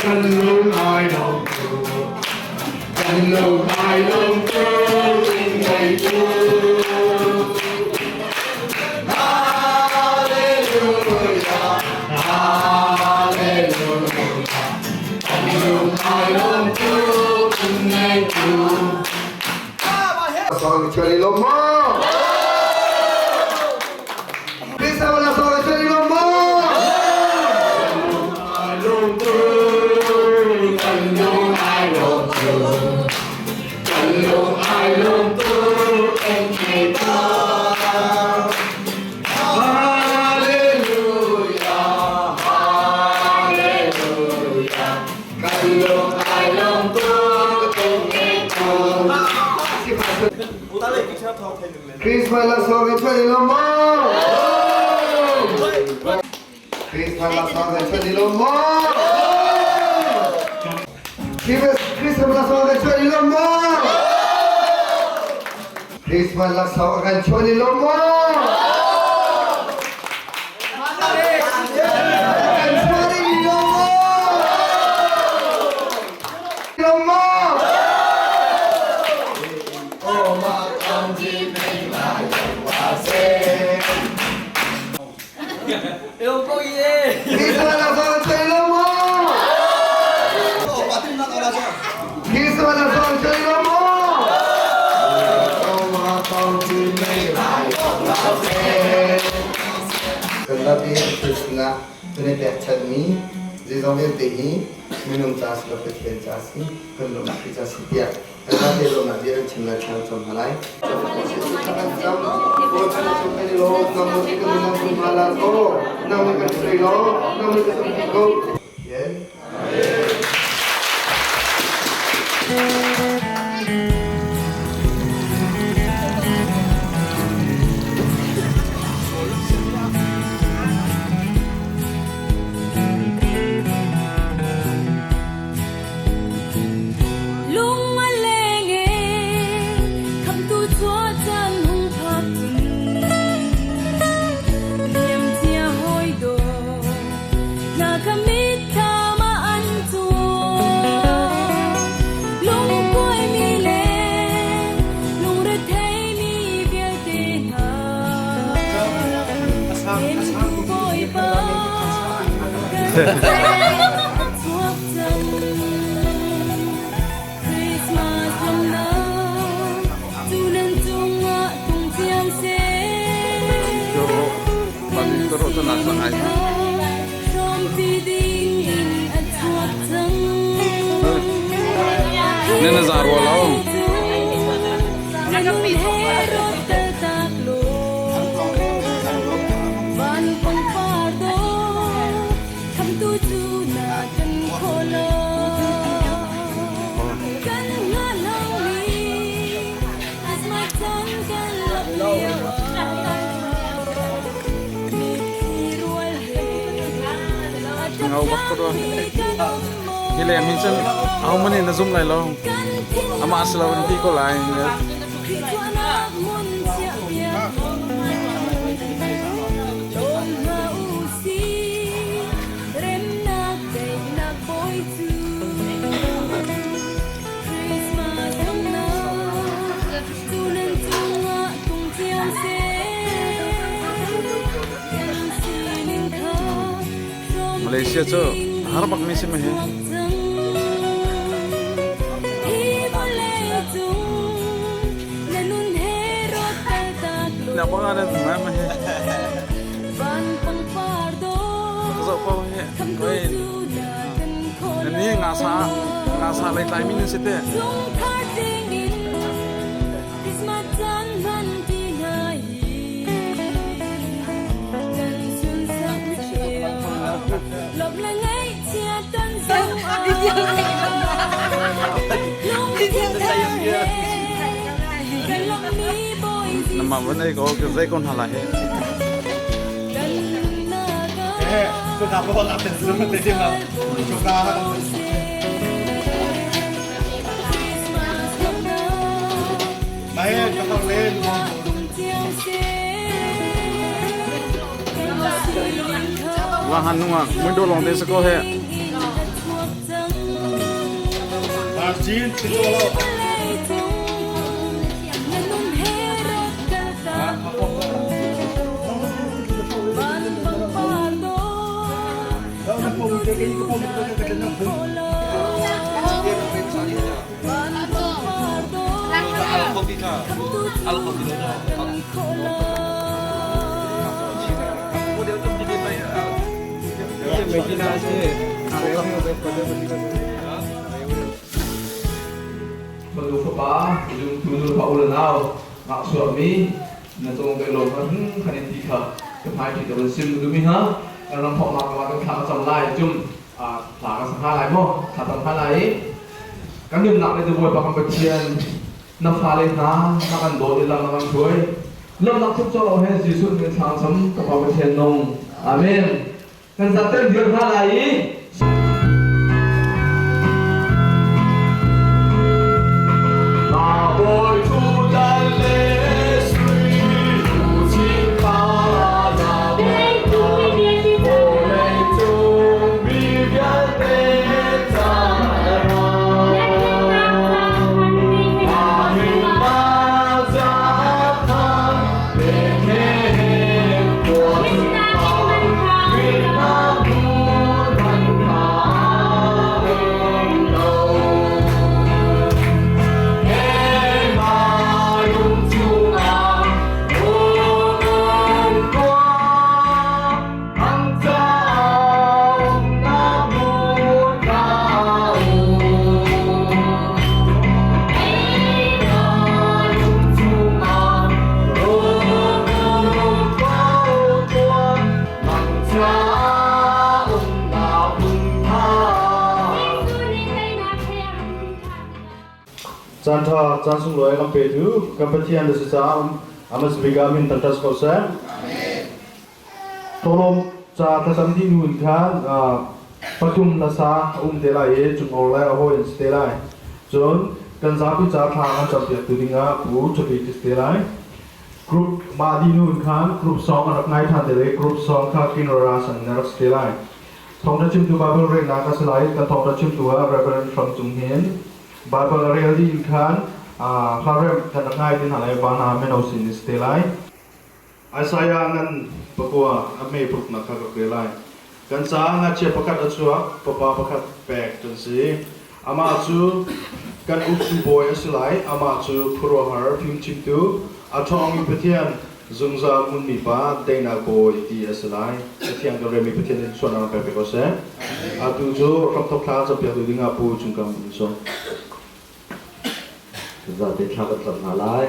Speaker 5: Kan lung ai dong kan lung ai dong in ngei tu. Hallelujah, hallelujah. Kan lung ai dong tu in ngei tu.
Speaker 4: Song chua ni lo mo. Christmas la sang chua ni lo mo.
Speaker 5: Lung tu kan lung ai dong tu kan lung ai lung tu in ngei tu. Hallelujah, hallelujah. Kan lung ai lung tu tung ngei tu.
Speaker 4: Christmas la sang chua ni lo mo. Christmas la sang chua ni lo mo. Christmas la sang chua ni lo mo. Christmas la sang chua ni lo mo. Kan chua ni lo mo. Lo mo. Oh ma kong ji ming la yo se. Christmas la sang chua ni lo mo. Christmas la sang chua ni lo mo. Oh ma kong ji ming la yo se. Kan la bi Krishna tune pek chan mi zeizong vialte hi minung ca si lo Pathian ca si kan lawmnak hi ca si tiah kan la te lawmnak bia kan chim lai thlang cam hna lai.
Speaker 2: Lung a leng e khamtu chua chan hung phak liam chia hoi do na ka mit tha ma an chua lung kuai mi le lung re thei mi vialte hna em tu boi pa kan chuak cang Christmas lawmnak cu nan cungah tung cio seh. Kan hrawmpi ding in a chuak cang.
Speaker 11: Nan na za rua lo.
Speaker 2: Minung he rawt tal tak lo. Van pangpar do khamtu cu na kan kholo. Kan ngalang mi Christmas chan kan lap lio Mitthli rual he a
Speaker 11: Ngau bak ko
Speaker 2: ṭap mi kan um maw.
Speaker 11: Hi leng hin cun ahohmanh nih na zum lai lo.
Speaker 2: Kan thinlung
Speaker 11: Amah si lo in ti ko lai.
Speaker 2: Khrih chuahnak hmun chiahpiak lawm hna u sih remnak daihnak bawi cu Christmas lawmnak cu nan cungah tung cio seh.
Speaker 11: Malaysia cu har bak mi si ma hi. Na bang ana ma ma hi. Ka zoh ko hi. Koi ni nga sa nga sa lai tlai mi nan si te. Nama van ei ko ke zei ko hna lai he.
Speaker 5: Eh, tu ka ko la ten su te ti ma. Tu ka Mai ka hang len mo.
Speaker 11: Wa han nunga mun do long te sa ko he.
Speaker 5: Margin ti lo lo.
Speaker 6: Fanu fapa zumtu nulepa u le nau ngaksuahmi na cung kai lawm kha khan in ti kha ka hmai ṭhi te sim dumi ha kan ram thawknak kam ah kan thla ka cam lai cum thla ka sa hna lai maw thla tam hna lai kan nunnak le Bawipa kan Pathian na fale hna na kan dawt i lam na kan hruai lamnak chuk cawk lo he Jesuh min thla cam ka Pa Pathian nung amen kan zaten dir hna lai i
Speaker 5: Caan ṭha, caan sunglawi kan petu kan Pathian na si caah amas bik ah min thangṭhat ko seh. Tawlawm ca thlacam dih hnu in khan pathum hlasa a um te lai i cung lai a hawi an si te lai. Cun kan zapi ca thla kan campiaktu dingah Pu Ṭhapi si te lai. Group mah dih hnu in khan group song a rak ngai ṭhan te lai group song kha Kinora san na rak si te lai. Thawngṭha chimtu Bible relnak a si lai. Kan thawngṭha chimtu ah Reverend Hram Cung Hin Bible a rel dih in khan hla remh kan rak ngai ti hna lai van ah mino sin in si te lai. Isaiah ngan pakua a hme paruknak kha ka rel lai. Kan caah ngakchia pakhat a chuak, papa pakhat pek kan si. Amah cu kan uktu bawi a si lai. Amah cu khuaruahhar fimchimtu, a ṭhawngmi Pathian, zungzal hmunmi pa, daihnak bawi ti a si lai. Cathiang kan relmi Pathian nih sualnak pek ve ko seh. Atu cu hramthok thla cawnpiaktu dingah Pu Cung Kam in sawm.
Speaker 9: Zate thla kan cam hna lai.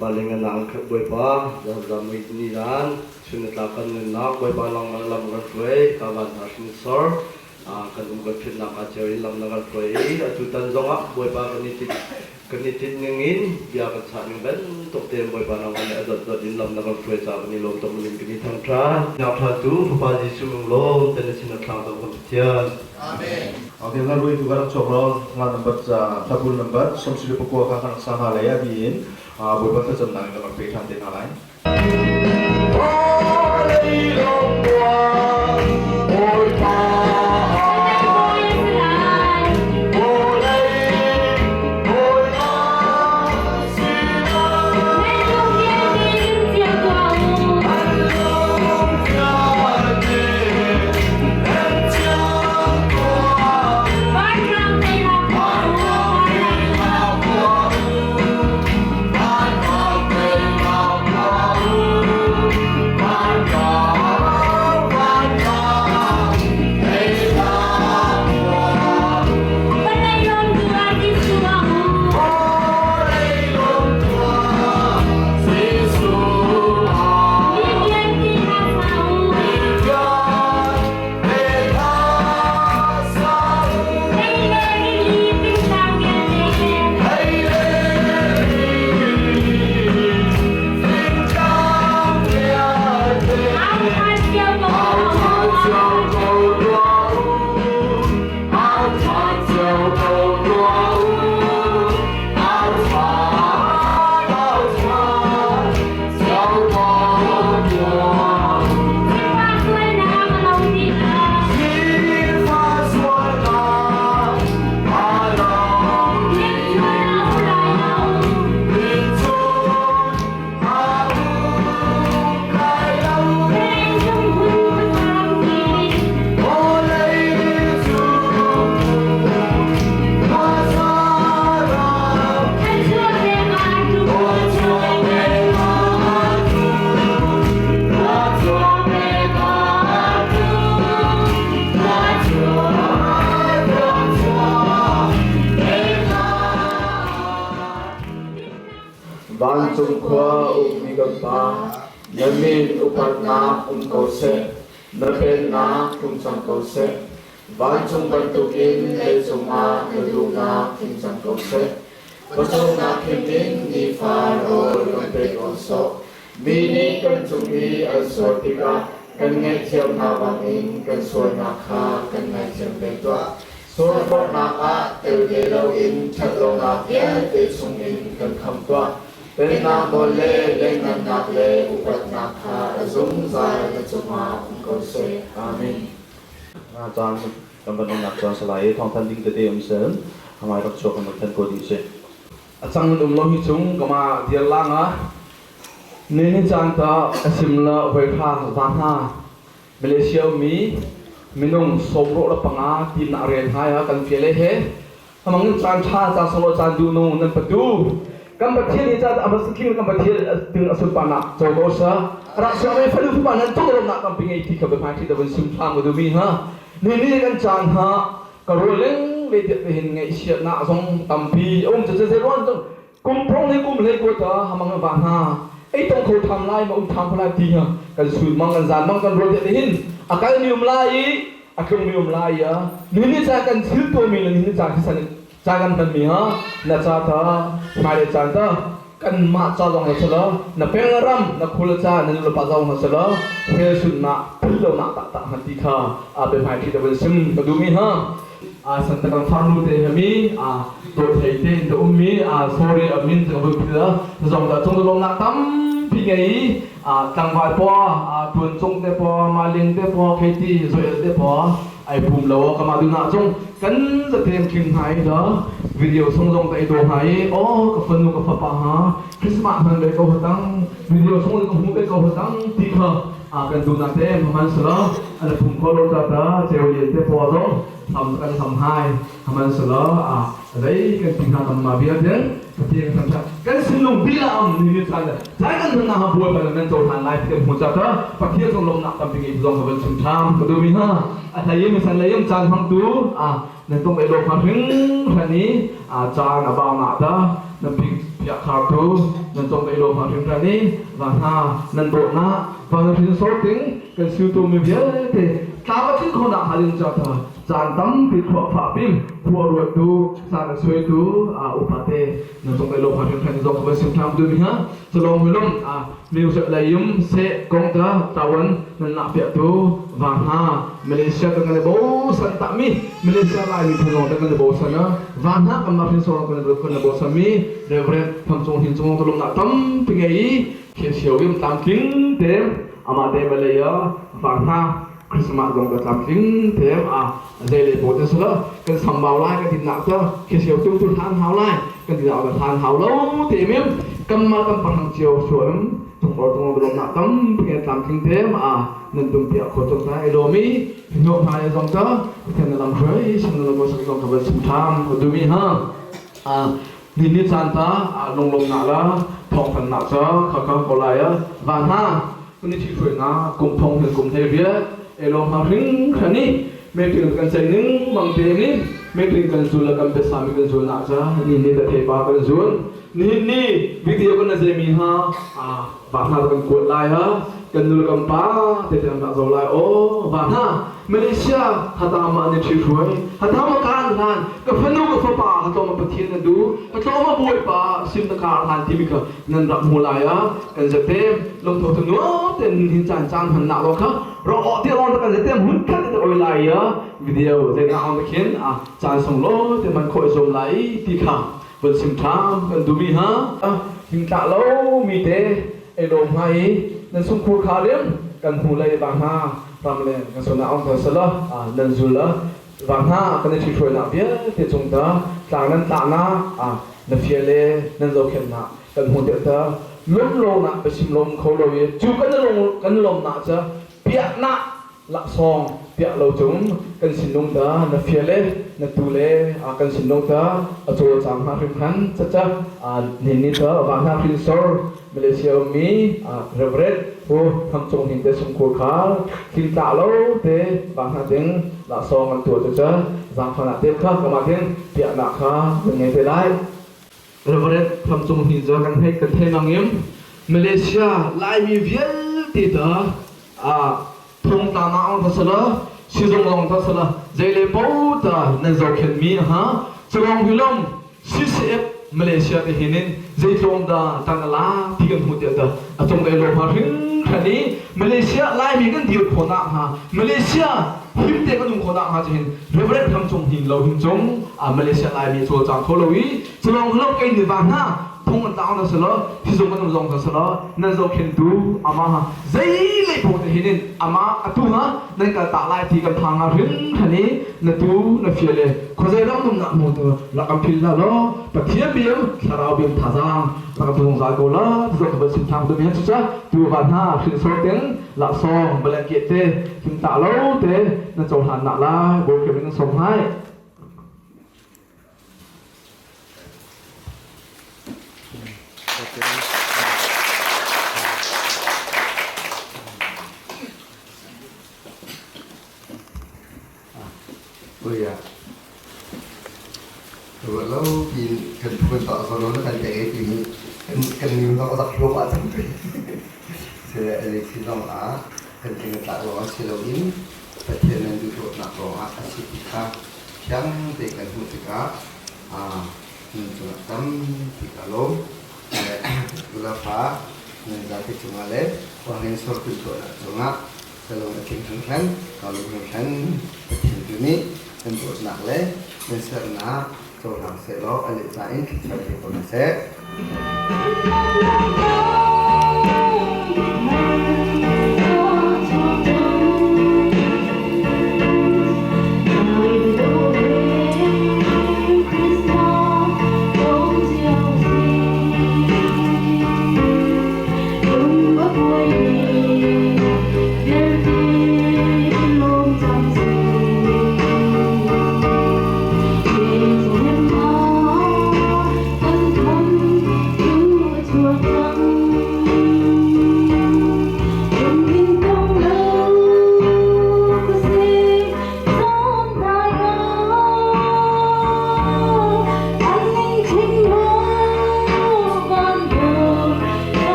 Speaker 9: Paling an ang khat Bawipa, zam mui ni dan, chun na tla kan nunnak, Bawipa lang lang lam kan hruai, ka van hna hrinsor, kan um kan phitnak a cer in lam na kan hruai i atu tan zongah Bawipa kan i tinh kan i tinh ning in bia kan chah ning bantuk tein Bawipa nang kan a dot dot in lam na kan hruai ca kan i lawm tuk min kan i thang tha. Nak tha tu Fapa Jesuh mung lawm tan sin a thlang kan Pathian.
Speaker 5: Amen. Okay, la rui tu ka rak chok lo nga number ca hlabul number somsiri pakua kha kan sa hna lei a di in Bawipa thlacamnak in kan rak pe ṭhan te hna lai.
Speaker 6: Vancung khua ummi kan Pa, na min upatnak um ko seh, na pennak tlung cang ko seh. Vancung bantukin leicung ah na duhnak tling cang ko seh. Pawcawmnak him in nifa rawl kan pe ko sawh. Mi nih kan cung i an sual tikah kan ngaihthiam hna bangin kan sualnak kha kan ngaithiam ve tuah. Sualforhnak ah tel ve loin ṭhatlonak vialte chungin kan khamh tuah. Pennak nawl le lengngannak le upatnak kha a zungzal na cungah um ko seh. Amen.
Speaker 15: Caan kan van umnak caan salai i thawngthan ding tete um sel hamai rak chuak kan rak than ko dih si.
Speaker 6: A cang nan um lo hi chung kama dial lang ah ni ni caan ta asim la voi hra va hna Malaysia mi minung sawmro le panga tim na rel hai ha kan fiale he amang in caan tha caan solo caan du nu nan patu kan pathian ni caan ama sikling kan pathian ting asun pa na cho ko sa rak siang me falu pa nan tuk rom na kam pingai ti kha be phai thi da bun sim thlam du mi ha ni ni kan caan ha ka rualeng le te hin ngaihchiatnak zong tampi a um cu zei ruang cun kum phong le kum hlei ko ta hamang va hna ei tong kho tham lai ma um tham lai ti ha kan sun mang kan zan mang kan rual te hin a kal mi um lai i a tlung mi um lai ya ni ni cha kan thil to mi le ni ni cha san cha kan hman mi ha na cha ta mai le chan ta kan mah ca zong na sala na peng ram na khul cha na nu pa zong na sala hel sun na phil lo na ta ta han ti kha a be mai thi da sim ka du mi ha a san ta kan farnu te hami a to thei te in um mi a sorry a min ka bu phil zong da chung lom na tam pi ngei a tlangval po a tuan chung te po ma ling te po kheti zoel te po ai pum lo kama du na chung kan zatem kim hai da video song zong ta do hai o ka fanu ka fapa ha Christmas man be ko hatang video song ka hu be ko hatang ti kha a kan du na te man sala ala phum ko lo ta ta cheu lian te po zo tham kan tham hai man sala a dai kan ting ha kam ma bia den pathian kan tha kan sinlung bila am ni ni chan chai kan na ha buai pa nan cho than lai ti kan hu cha ta pathian song lom nak tam ping i zong ka van chim tham ka du mi ha a thlayim san layim chan hang tu a nan tung ei lo kha hring hran i a caan a bau na ta nan pik pia khar tu nan tong ei lo kha hring hran i va hna nan do na va na hrin sor ting kan siu tu mi vialte tla ma thin kho na halin cha ta caan tampi khuah fah pim khua ruat tu caan a suai tu a upate na tung lo kha hrin hran zong ka sim tham tu mi ha chalong milum a music layum se kong ta tawan nan la pia tu wa ha Malaysia kan kan bo san ta mi Malaysia lai mi phun ta kan bo san na wa na kan ma phin so kan kan bo san mi Reverend tham chung hin chung to lum na tam pi ngei khe siau im tam tling te ama te Malaya wa na Christmas zong ka tlamtling te a zei le bo te sala kan sambau lai kan tin nak ta khi siau tu tu than hau lai kan tin nak than hau lo te mem kam ma kam parang chiao suam tung or tung lom nak tam phe tlamtling te ma nan tum pia kho chong ta elomi no ma ye zong ta then lam hroi sim na ko sak zong ka ban sim tham du mi ha a ni ni chan ta long lom na la thong than na cha kha kha ko lai a van ha Kuni thi hruainak kum thong hin kum thei viat elong hang hring khani meeting kan chei ning mang te ni meeting kan zul kan besa mi kan zul na cha ni ni ta thei pa kan zul ni ni video kan na mi ha a va na kan kuat lai ha kan nul kan pa te te na zo lai o va na Malaysia hatama ni thi hruai hatama kan hlan ka fanu ka fapa hatoma pathian na du hatoma bawipa sim na kar hlan ti mi kha nan rak hmu lai ah kan zatem lungtho tu nuam ten hin caan caan hman nak lo kha ro o ti ron kan zatem hun khat te oi lai ya video te na on khin a caan song lo te man khoi zom lai ti kha vun sim tham kan du mi ha hing tla lo mi te ei lo mai nan sung khur kha lem kan hmu lai ba ha ram le kan sona ong tho sala nan zul la vang ha kan i ṭhithruai nak vialte cung ta tlang nan tlah na na fia le nan zohkhenh nak kan hmu deuh ta lum lo nak biachim lom kho lo i cu kan lung kan lom nak ca piahnak laksawng piah lo cung kan sinlung ta na fia le na tu le kan sinlung ta a cawlcang hna hrim khan caca ni ni ta vang hna hrinsor Malaysia ummi Reverend Pu Tham Cung Hnin te sungkhur kha thil tlah lo te bang hna ding laksawng an tuah cu ca zangfan ah te kha kama ding piahnak kha kan ngei te lai. Reverend Tham Cung Hnin cu kan hei kan thei nangim Malaysia Laimi vialte ta thongtla na ong ta sala sizung long ta sala zeile po ta nan zohkhen mi ha chalong hilom CCF Malaysia te hinin zeitlawm da tang la ti kan hmu tiah ta a cung lei lo ma hring hran i Malaysia Laimi kan dir khawh nak hnga Malaysia him te kan um khawh nak hnga hin Reverend Tham Cung Hnin lo hin cung Malaysia Laimi cawlcang kho lo i culong lo kei ni va hna phung an tang na selo hizung kan um zong na selo nan zohkhentu ama ha zei lei po te hinin ama atu ha nan kal ta lai ti kan phang a rin hani na tu na fiale khozei ram num nak mu tu rakam phil la lo pathian biam thlarau biam thazang rakam tung zal ko la zo ka sim thang tu mi chu cha tu van ha hrin so teng la song blanket te him ta lo te na chol han na la bo ke min som hai.
Speaker 4: Ui à. Lo pin kan phun ta so lo kan te ti ni kan ni lo dak lo ma tam pe. Se ele si long a kan ting ta lo si lo in Pathian nan duh dawtnak ruangah a si ti kha thiang te kan hmuh tikah nun cungah tampi ka lawm. Nulafa nan zapi cungah le khuangin sortu tuahnak cungah ka lung a tling hringhran, ka lung hringhran. Pathian tu nih nan dawtnak le nan sernak cohlang sehlaw a lehza in thluachuah pe ko hna seh.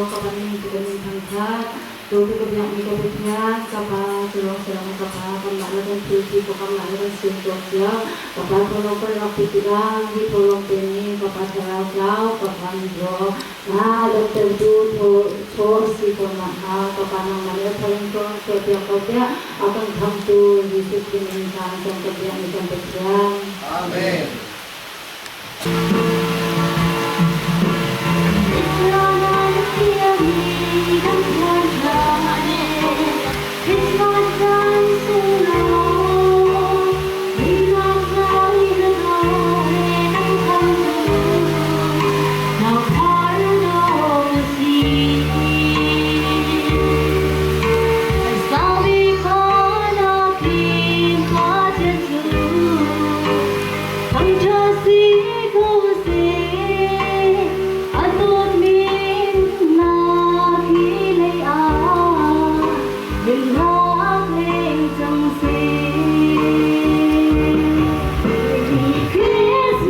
Speaker 8: Tulong ka pa ning ti kan in thangthat. Tu ka biakmi ka Pathian, ka Pa, tulong salang ka Pa, kanmah le kan thil ti ko kanmah le kan sin tuak cio. Ka Pa tholong kan rak ti tikah, hi tholong te nih ka Pa thlarau tlau, ka Pa mizaw, na dawttertu thaw a si ko nakhnga, ka Pa nangmah le tholong tholong sualpiak ko tiah a kan khamhtu Jesuh Khrih min hlan kan ka biakmi kan Pathian.
Speaker 4: Amen.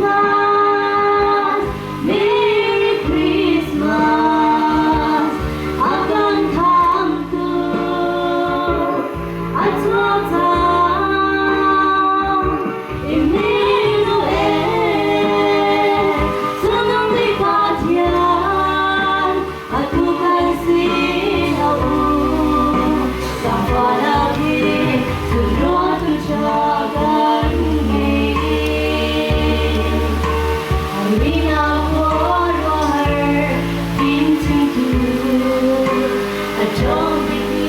Speaker 1: Christmas, Merry Christmas, akan khamtu a chuak cang. Emmanuel, sunung ni Pathian, atu kan sin a um. Zaangfahnak hi sunruatu ṭha kan ngei. Amina khuaruahhar fimchimtu a ṭhawng bikmi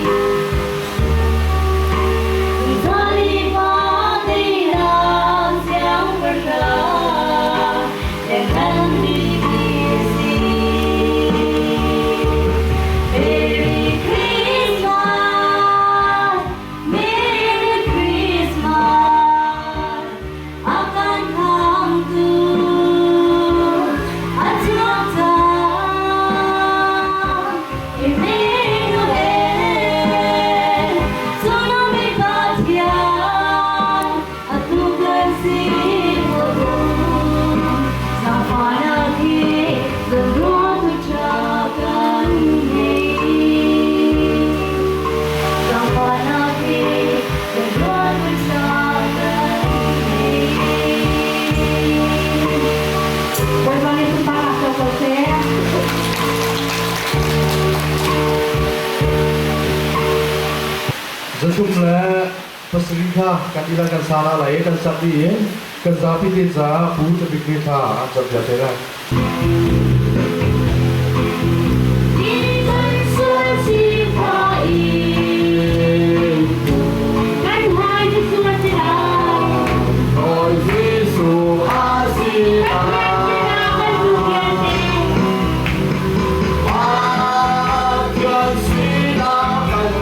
Speaker 1: Zalipa teinak siangpahrang le kan bikmi si. Merry Christmas, Merry Christmas, akan khamtu a chuak cang. Emmanuel, sunung bik Pathian, atu kan sin a um. Zaangfahnak hi zanruatu ṭha kan ngei. Zaangfahnak hi zanruatu ṭha kan ngei.
Speaker 8: Bawipa nih sunparnak co ko seh.
Speaker 5: 37 kha kan ila kan sala lai kan sak dih i kan zapi te caah Pu Cabik nih thla an cam piak te lai.
Speaker 1: Bawi Jesuh a si. Pathian sinah kan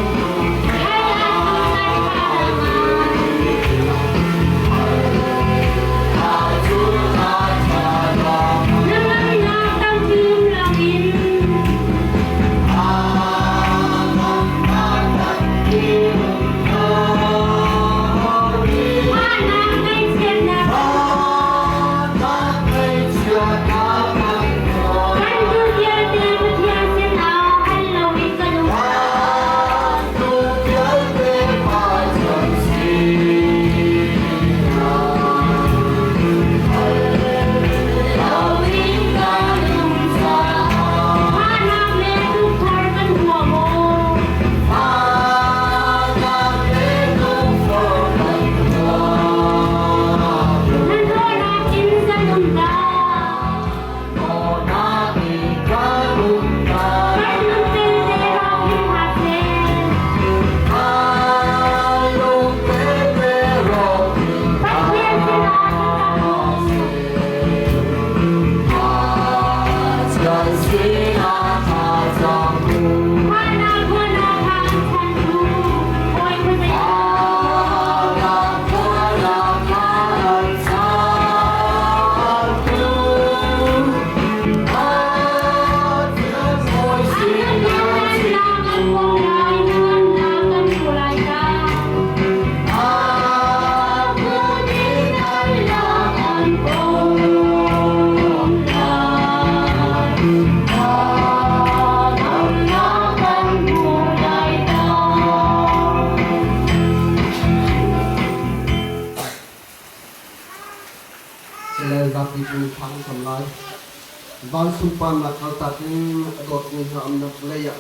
Speaker 16: Van sunparnak kaltak in a dawtmi hna umnak vawlei ah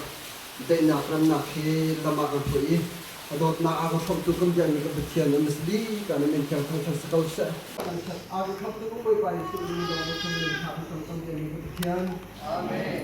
Speaker 16: daihnak remnak hi lam ah kan hruai i a dawtnak a kan hrawmhtu kan biakmi kan Pathian an si dih kan min thiang thangṭhat si ko seh. A kan khamhtu kan Bawipa Jesuh min dawng kan min tha kan kan biakmi kan Pathian. Amen.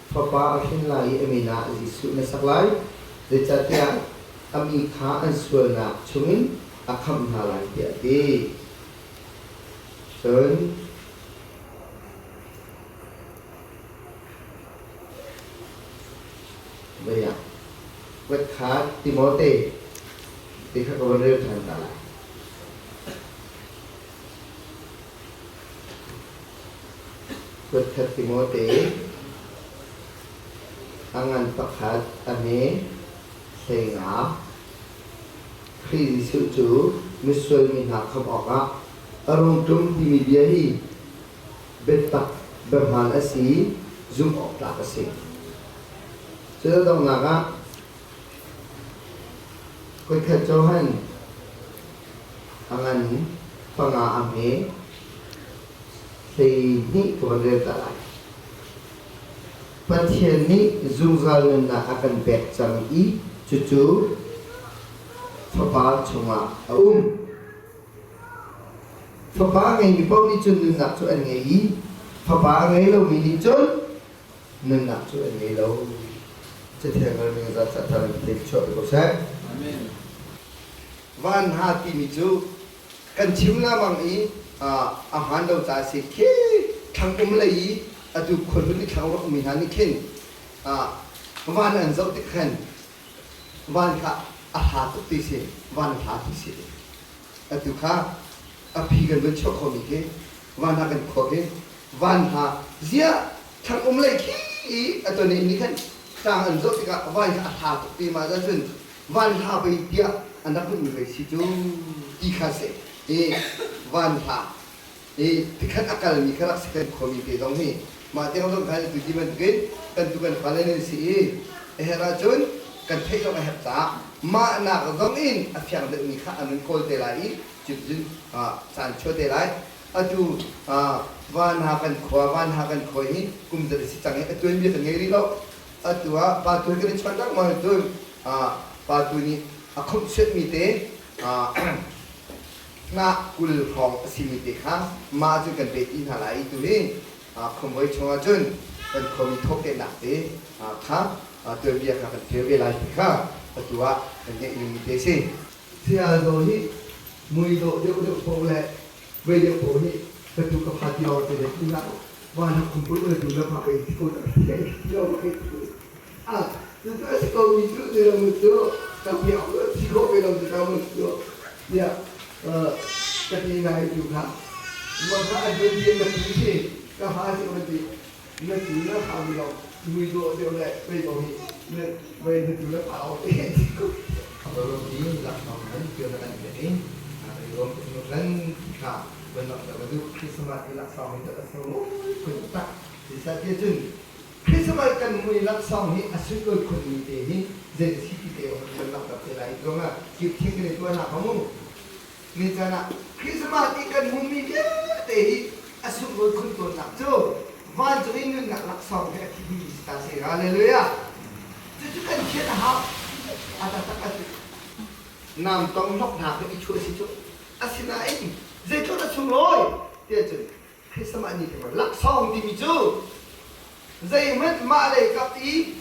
Speaker 4: Fapa a hrin lai i a min ah Jesuh na sak lai, zeicahtiah a mi kha an sualnak chungin a khamh hna lai tiah a ti. Cun Mei ah kuat kha Timote ti kha ka von rel ṭhan ta lai. Kuat khat Timote a ngan pakhat a hme 15. Khrih Jesuh cu misual mi hna khamh awkah a rung ṭum timi bia hi biatak biahmaan a si i zumh awk tlak a si. Cu a donghnak ah voikhat Johan a ngan panga a hme 12 ka van rel ta lai. Pathian nih zungzal nunnak a kan pek cang i cucu Fapa chungah a um. Fapa a ngeimi paoh nih cun nunnak cu an ngei i fapa a ngei lomi nih cun nunnak cu an ngei lo. Cathiang ngal ning zat zat thar in thei chuah ko seh. Amen. Van ha timi cu kan chim lamang i a hmaan lo ca si khi thlang um lei i atu khuahlun i thlang rak ummi hna nih khin van an zoh tik khan van kha a hla tuk ti si van hla ti si atu kha a phi kan vun chuah khomi khi van ha kan khua khi van ha ziah thlang um lei khi i atu nih nih khan tlang an zoh tikah van kha a hla tuk ti ma cun van hla bei tiah an rak hmunmi bei si cu ti kha si i van hla i tikhat a kalmi kha rak si kan khuami te zong hi mah tiang zong khan tu ti bantukin kan tu kan fale nan si i a herh ahcun kan theih zong a herh caah mah nak zong in a fiang deuhmi kha an hun kawl te lai i cuticun caan chuah te lai. Atu van ha kan khua van ha kan khua hi kum zat a si cang i a tuanbia kan ngei rih lo. Atu ah pa tu kan i chawnh lengmang cun pa tu nih a khomhsuatmi te. Nga 20 hrawng a simi te kha mah cu kan pe ti hna lai i tuhi khuamui chungah cun kan khuami thawhkehnak te kha tuanbia kha kan ṭial ve lai ti kha atu ah kan ngeih dingmi te a si.
Speaker 16: Saya zaw hi mui dawh deuhdeuh paoh le voi deuh paoh hi ka tu ka pha ti lawng te le ina van ha khumpul le tu le pha kai ti ko ta ti lo kai ah tu tu a si ko mi cu ni lo cu ka piak si khawh ve lo cu ka mu cu tiah ka ti ngai tu kha ma kha an tu ti na tu si ka fa si ma ti na tu na pha mi lo mui dawh deuh le pei ko hi na voi na tu na pha o ti
Speaker 4: Abarom i laksawng nan pio na kan pek i rom kan kha banok da du Christmas i laksawng hi ta so kun tak ti sa ti cun Christmas kan mui laksawng hi a sunglawi khun mi te hi zei si ti te kan lak te lai ruangah kip thing kan i tuah na kha mu ni caan ah Christmas i kan hmu mi vialte hi a sunglawi khun tawn nak cu vancung i nunnak laksawng he a thi mi si ta si. Hallelujah. Cucu kan thian a hau. A taktak a si. Nam tong hlok hna kha i chuah si cu. Asinain zeitluk a sunglawi tiah cun Christmas ni te laksawng timi cu zeihmanh mah lei kap i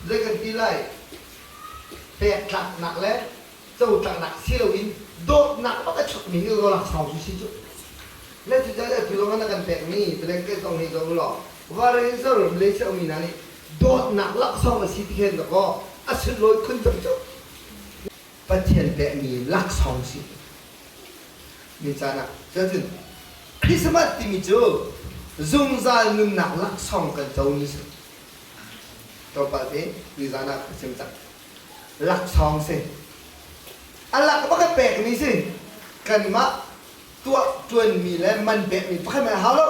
Speaker 4: zei kan ti lai pek tlaknak le cotlaknak si loin dawtnak bak a chuakmi hi laksawng cu si cu. Le cucaah atu zong ah na kan pekmi blanket zong hi zoh ulaw varing in Malaysia ummi hna nih dawtnak laksawng a si ti khin dakaw a sunlawi khun cang cu. Pathian pekmi laksawng si. Ni caan ah cun Christmas timi cu zungzal nunnak laksawng kan co ni si. Tlawmpal te nizan ah ka chim cang. Laksawng si. A lak bak a pekmi si. Kanmah tuah ṭuanmi le man pekmi pakhat hmanh a hau lo.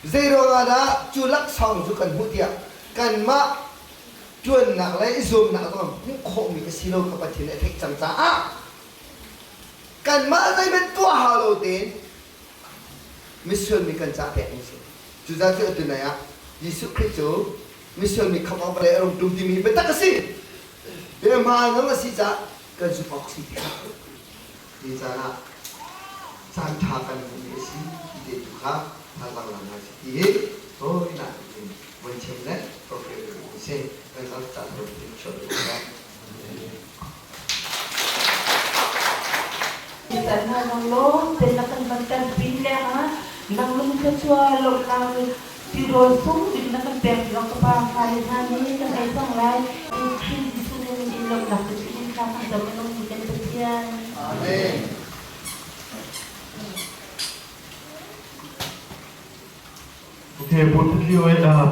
Speaker 4: Zei ruangah dah cu laksawng cu kan hmuh tiah kanmah ṭuannak le i zuamnak zong hmuh khawhmi a si lo kha Pathian nih a theih cang caah kanmah zeihmanh tuah hau lo tein misual mi kan caah pekmi a si. Cucaah cu atu nai ah Jesuh Khrih cu misual mi khamh awk le a rung ṭum timi hi biatak a si. Bia hmaan a si caah kan zumh awk si ti Hi caan ah caan ṭha kan hmuhmi a si ti te tu kha thazaang la hna sih ti hi tawinak in von chim le program a si. Kan zang caan ro in chuah deuh lo.
Speaker 8: Tan hna nang lawm ten na kan van tan pin leng ah nang lung thluachua lawmhnak tirawl sung bik na kan pek zong ka pa fale hna nih kan ei cang lai. Khrih Jesuh min in lawmhnak te in thla kan cam a nungmi kan Pathian.
Speaker 4: Amen.
Speaker 5: Okay, pulpit lio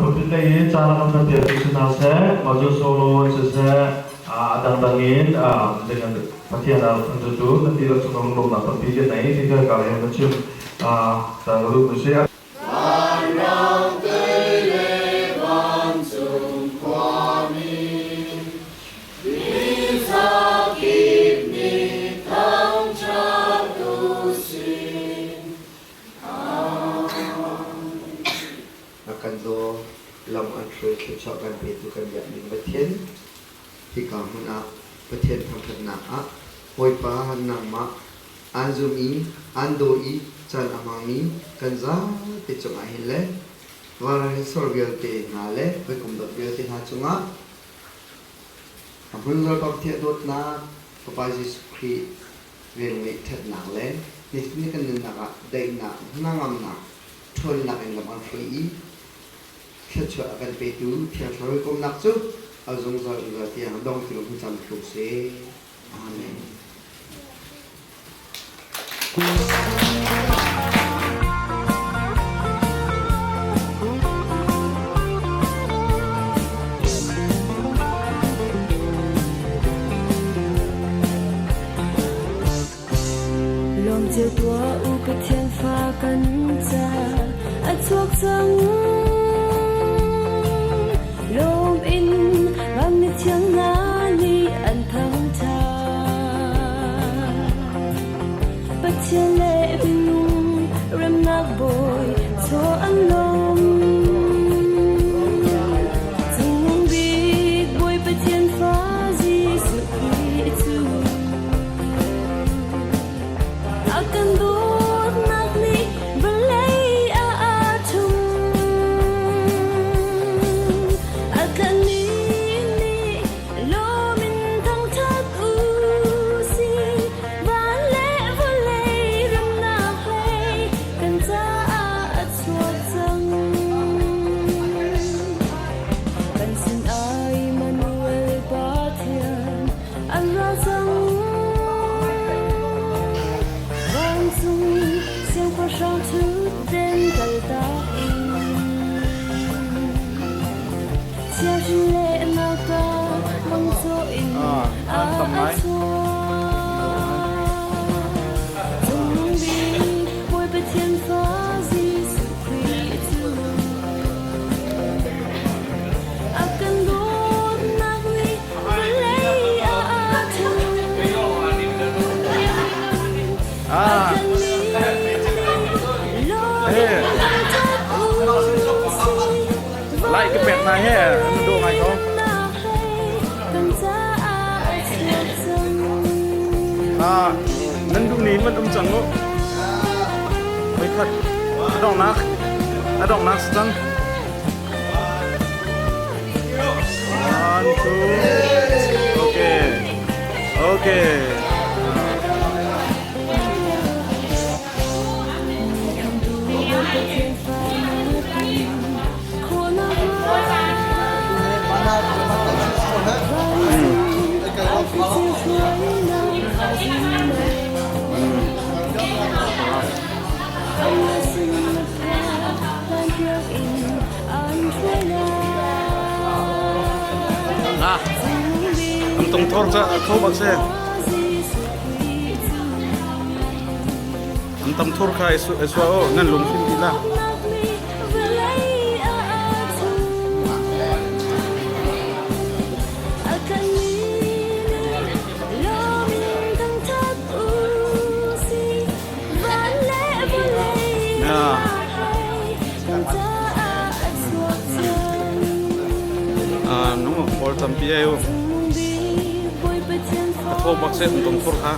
Speaker 5: pulpit lei i ca rak kan piak tu si hna seh, mah cu solo siseh, a dangdang in dengan Pathian a rak cu nan dihlak cung lunglawmnak tampi kan nei ti kha ka le na chim ta ka duh si.
Speaker 1: Vanram tei le vancung khuami, Mizakip nih thangṭhat u sih.
Speaker 4: A kan daw lam an hruai thluachuah kan petu kan biak ding Pathian hika hmun ah Pathian thangṭhatnak ah Bawipa nangmah Aan zum i aan daw i caan a hmangmi kan zapi cungah hin le vanrahsor vialte hna le hawikom dawt vialte hna cungah a hmunzal Pathian dawtnak Fapa Jesuh Khrih velngeih ṭhatnak le nitin kan nunnak ah daihnak hnangamnak ṭhawnnak in lam an hruai i thluachuah a kan petu Thiang Thlarau hawikomhnak cu a zungzal zungzal tiang dong ti lo hmu cang ko seh. Amen.
Speaker 2: Lawm cio tuah u Pathian fa kan ca a chuak cang. Lawm in van mithiang hna nih an thangṭhat. Pathian le minung remnak bawi chaw an lawm. Cungnung bik Bawi Pathian fa Jesuh Khrih cu.
Speaker 11: pek hna he an dawh ngai ko. Ah, nan duh ni man um cang mu. Voikhat a donghnak a donghnak si cang. One, two, okay, okay. Ah, an tungthor ca kho bak si. An tam thur kha i suah u, nan lungfim ti la. Nung pawl tampi ai u. A thaw bak se an tong thur kha.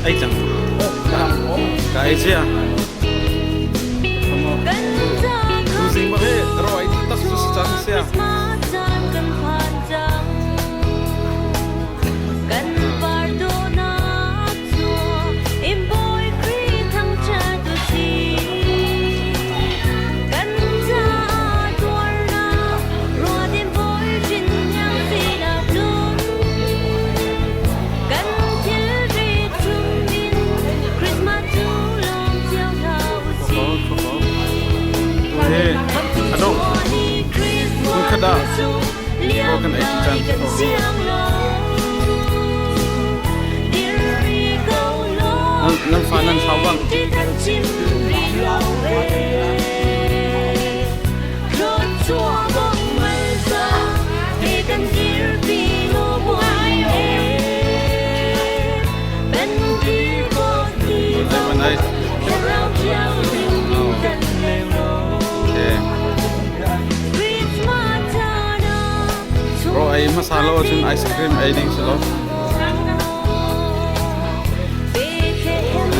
Speaker 11: Ei cang. Ka ei cia. Tuzing bak hi ro ai tak cu si cang sia. Ano? Kada broken ei chan. Nan fa nan sau bang. Ro ei hmasa lo cun ice cream ei ding si lo.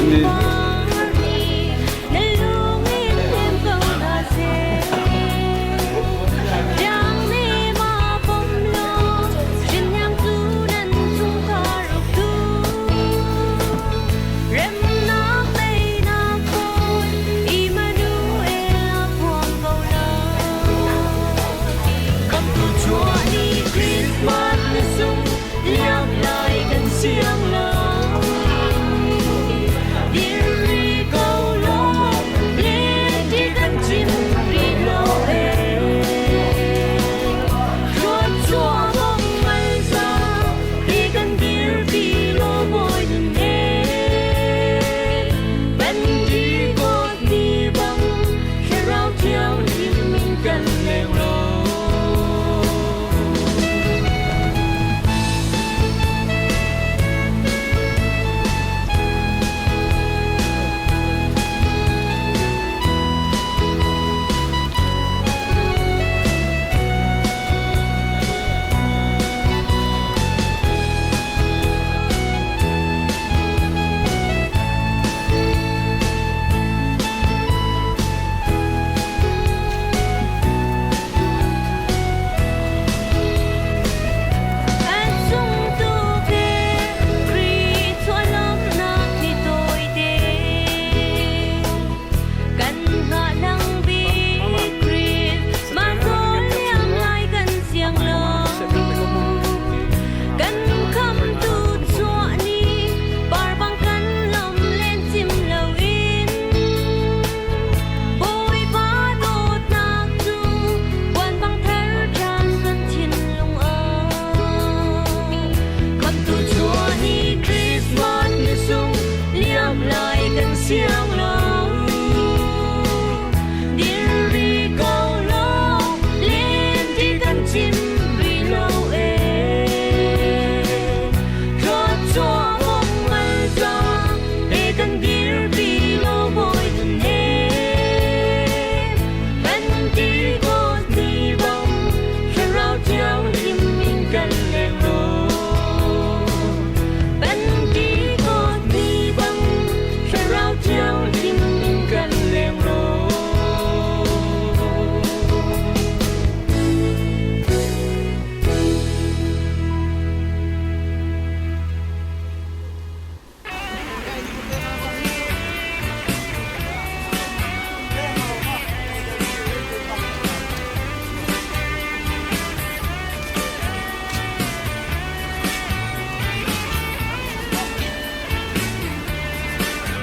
Speaker 11: Ni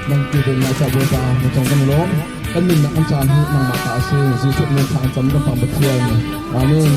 Speaker 17: Nang kilvennak caah Bawipa na cong kan i lawm. Kan nunnak kan caan hi nangmah ta a si. Jesuh min thla kan cam kan Pang Pathian. Amen.